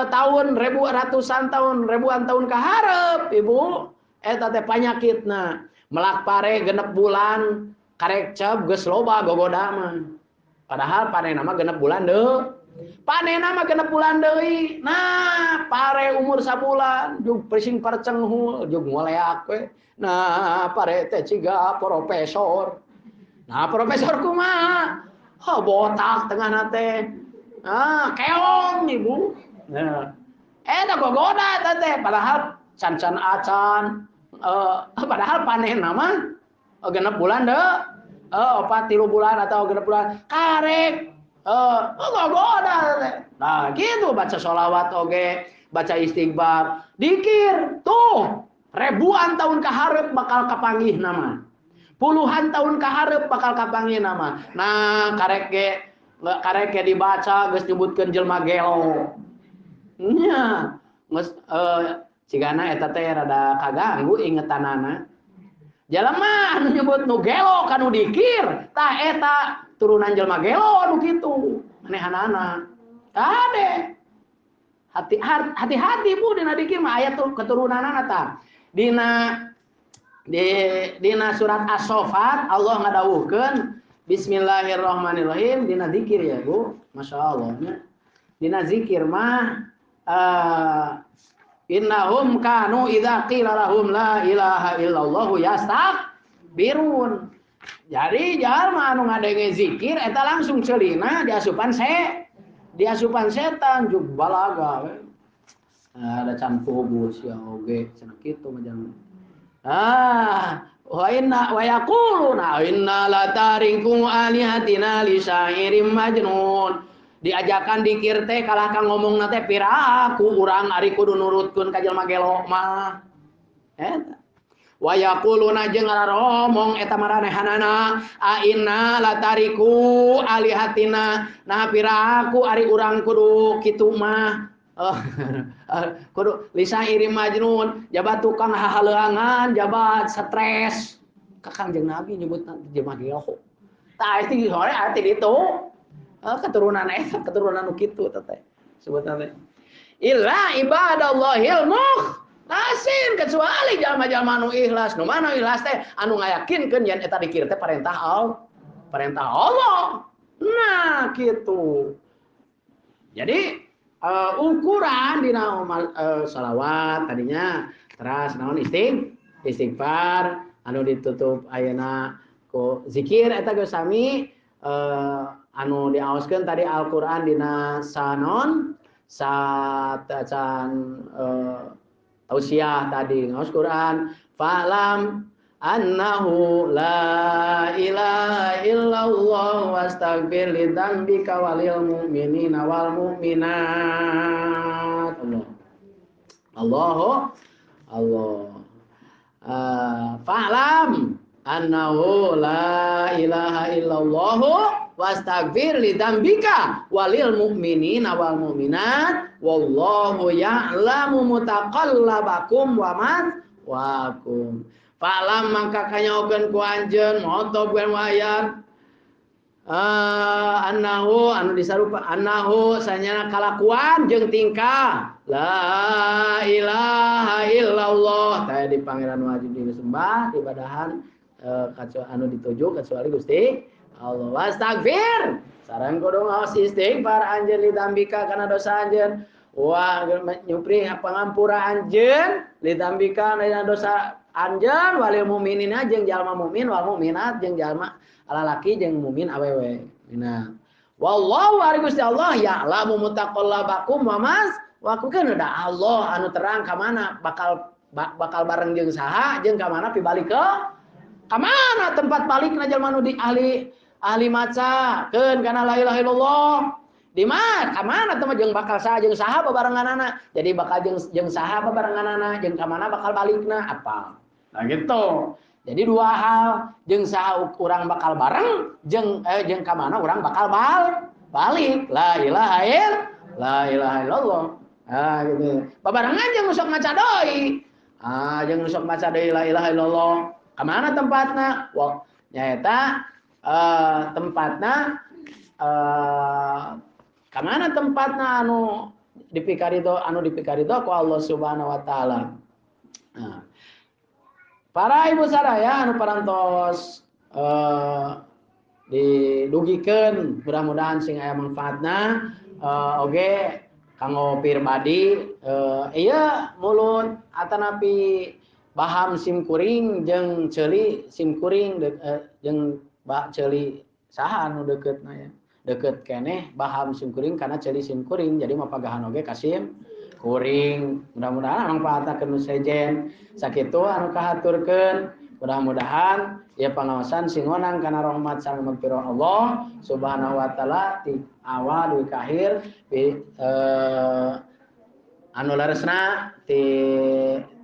tahun, ribu ratusan tahun, ribuan tahun ka hareup Ibu, eta teh panyakitna. Melak pare genep bulan karek cep geus loba gogoda mah. Padahal panena mah genep bulan deui. Panena mah genep bulan deui. Nah, pare umur sabulan jeung prising parcenghul jeung ngoleak we. Nah, pare teh ciga profesor. Nah, profesor kumaha? Oh, botak tengahna teh. Ah, keong Ibu. Nah, eta gogoda eta teh padahal can-can acan. Padahal panena mah genep bulan deui. 4-3 bulan atau genep bulan karek gogoda teh. Nah, gitu baca sholawat oge, baca istighfar, dikir tuh ribuan tahun ka hareup bakal kapanggih nama. Puluhan tahun ka hareup bakal kapanggih nama. Nah, karek ge dibaca geus nyebutkeun jelema gelo. Nya, geus cigana eta teh rada kaganggu ingetanana. Jelema anu nyebut nu gelo kanu dikir, tah eta turunan jelema gelo anu kitu, manehanana. Kade. Hati-hati Bu dina dikir mah aya tuh keturunanana tah. Dina surat As-Saffat Allah ngadawuhkeun bismillahirrahmanirrahim dina zikir ya Bu, masyaallah nya. Dina zikir mah innahum kanu idza qila lahum la ilaha illallah yastakbirun. Jadi jalma anu ngadenge zikir eta langsung ceulina diasupan diasupan setan jeung balaga we. Ada can kubus ya oge cenah kitu mah jalma. Ah, wa inna wa yaquluna inna la tariku alihatina li syairin majnun. Diajakan dikir teh kalah ka ngomongna teh piraku urang ari kudu nurutkeun ka jelema gelo mah. Eta. Wa yaquluna jeung ngaromong eta maranehanana a inna latariku alihatina nah piraku ari urang kudu kitu mah kudu lisairi majnun jabat tukang hahaleuangan jabat stres ka Kangjeng Nabi nyebut jelema gelo tah itu sore arti ditu keturunan eta keturunan nu kitu teh sebutna teh illa ibadallahil mukhlasin kecuali jalma-jalma nu ikhlas nu mana ikhlas teh anu ngayakinkeun yen eta dikir teh perintah Allah perintah Allah nah kitu jadi ukuran dina shalawat tadinya teras naon istighfar anu ditutup ayeuna ku zikir eta geus sami anu diaoskeun tadi Al-Qur'an dina sanon satacan tausiah tadi ngaos Quran fa'lam annahu la ilaha illallah wastaghfir li dzambika walil mu'minina wal mu'minat. Allah Allahu Allah. Fa'lam annahu la ilaha illallah wastaghfir li dzambika walil mu'minina wal mu'minat wallahu ya'lamu mutaqallabakum wa maswaakum. Fa'lam mangka kanyaokeun ku anjeun moto bukan wayang annahu anu disarupa annahu sanyana kalakuan jeung tingkah la ilaha illallah teh di pangeran wajib disembah ibadahan anu dituju kecuali Gusti Allah. Wastaghfir sareng kudu ngaos istighfar anjeun li dzambika kana dosa anjeun wa nyupri pangampura anjeun li dzambika kana dosa anjeun walil mu'minina jeung jalma mukmin wal mukminat jeung jalma alalaki jeung mukmin awewe. Nah, wallahu ari Gusti Allah ya'lamu mutaqallabakum wa maswaakum. Da Allah anu terang ka mana bakal bakal bareng jeung saha jeung ka mana pibalik ke ka mana tempat balikna jalma nu di ahli ahli maca keun kana la ilaha illallah. Di mana ka mana teh jeung bakal saha jeung saha babarenganana. Jadi bakal jeung saha babarenganana jeung ka mana bakal balikna apa. Nah gitu. Jadi dua hal, jeung saha urang bakal bareng, jeung ka mana urang bakal balik. La ilaha illallah. Ah gitu. Babarengan jeung sok maca deui. Ah jeung sok maca deui la ilaha illallah. Ka mana tempatna? Wah, nyaeta tempatna ka mana tempatna anu dipikarido ku Allah Subhanahu wa taala. Nah, para ibu sadaya anu parantos didugikeun mudah-mudahan sing aya manfaatna oge kanggo pribadi ieu mulut atanapi baham simkuring jeung ceuli simkuring jeung bak ceuli saha anu deukeutna ya deukeut keneh baham simkuring kana ceuli simkuring jadi mapagahan oge ka simkuring mudah-mudahan manfaatna keur nu sejen sakitu anu kahaturkeun mudah-mudahan ya pangaosan sing ngonang kana rahmat sareng magfirah Allah Subhanahu wa taala ti awal dugi ka akhir anu leresna ti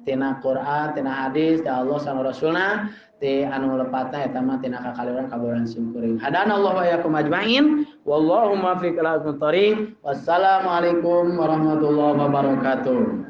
tina Quran tina hadis ti Allah sareng Rasulna ti anu lepatna eta mah tina kakaliran kaboran simkuring. Hadanallahu wa iyyakum ajmain wallahu muwaffiq ila aqwamit thoriq. Wassalamualaikum warahmatullahi wabarakatuh.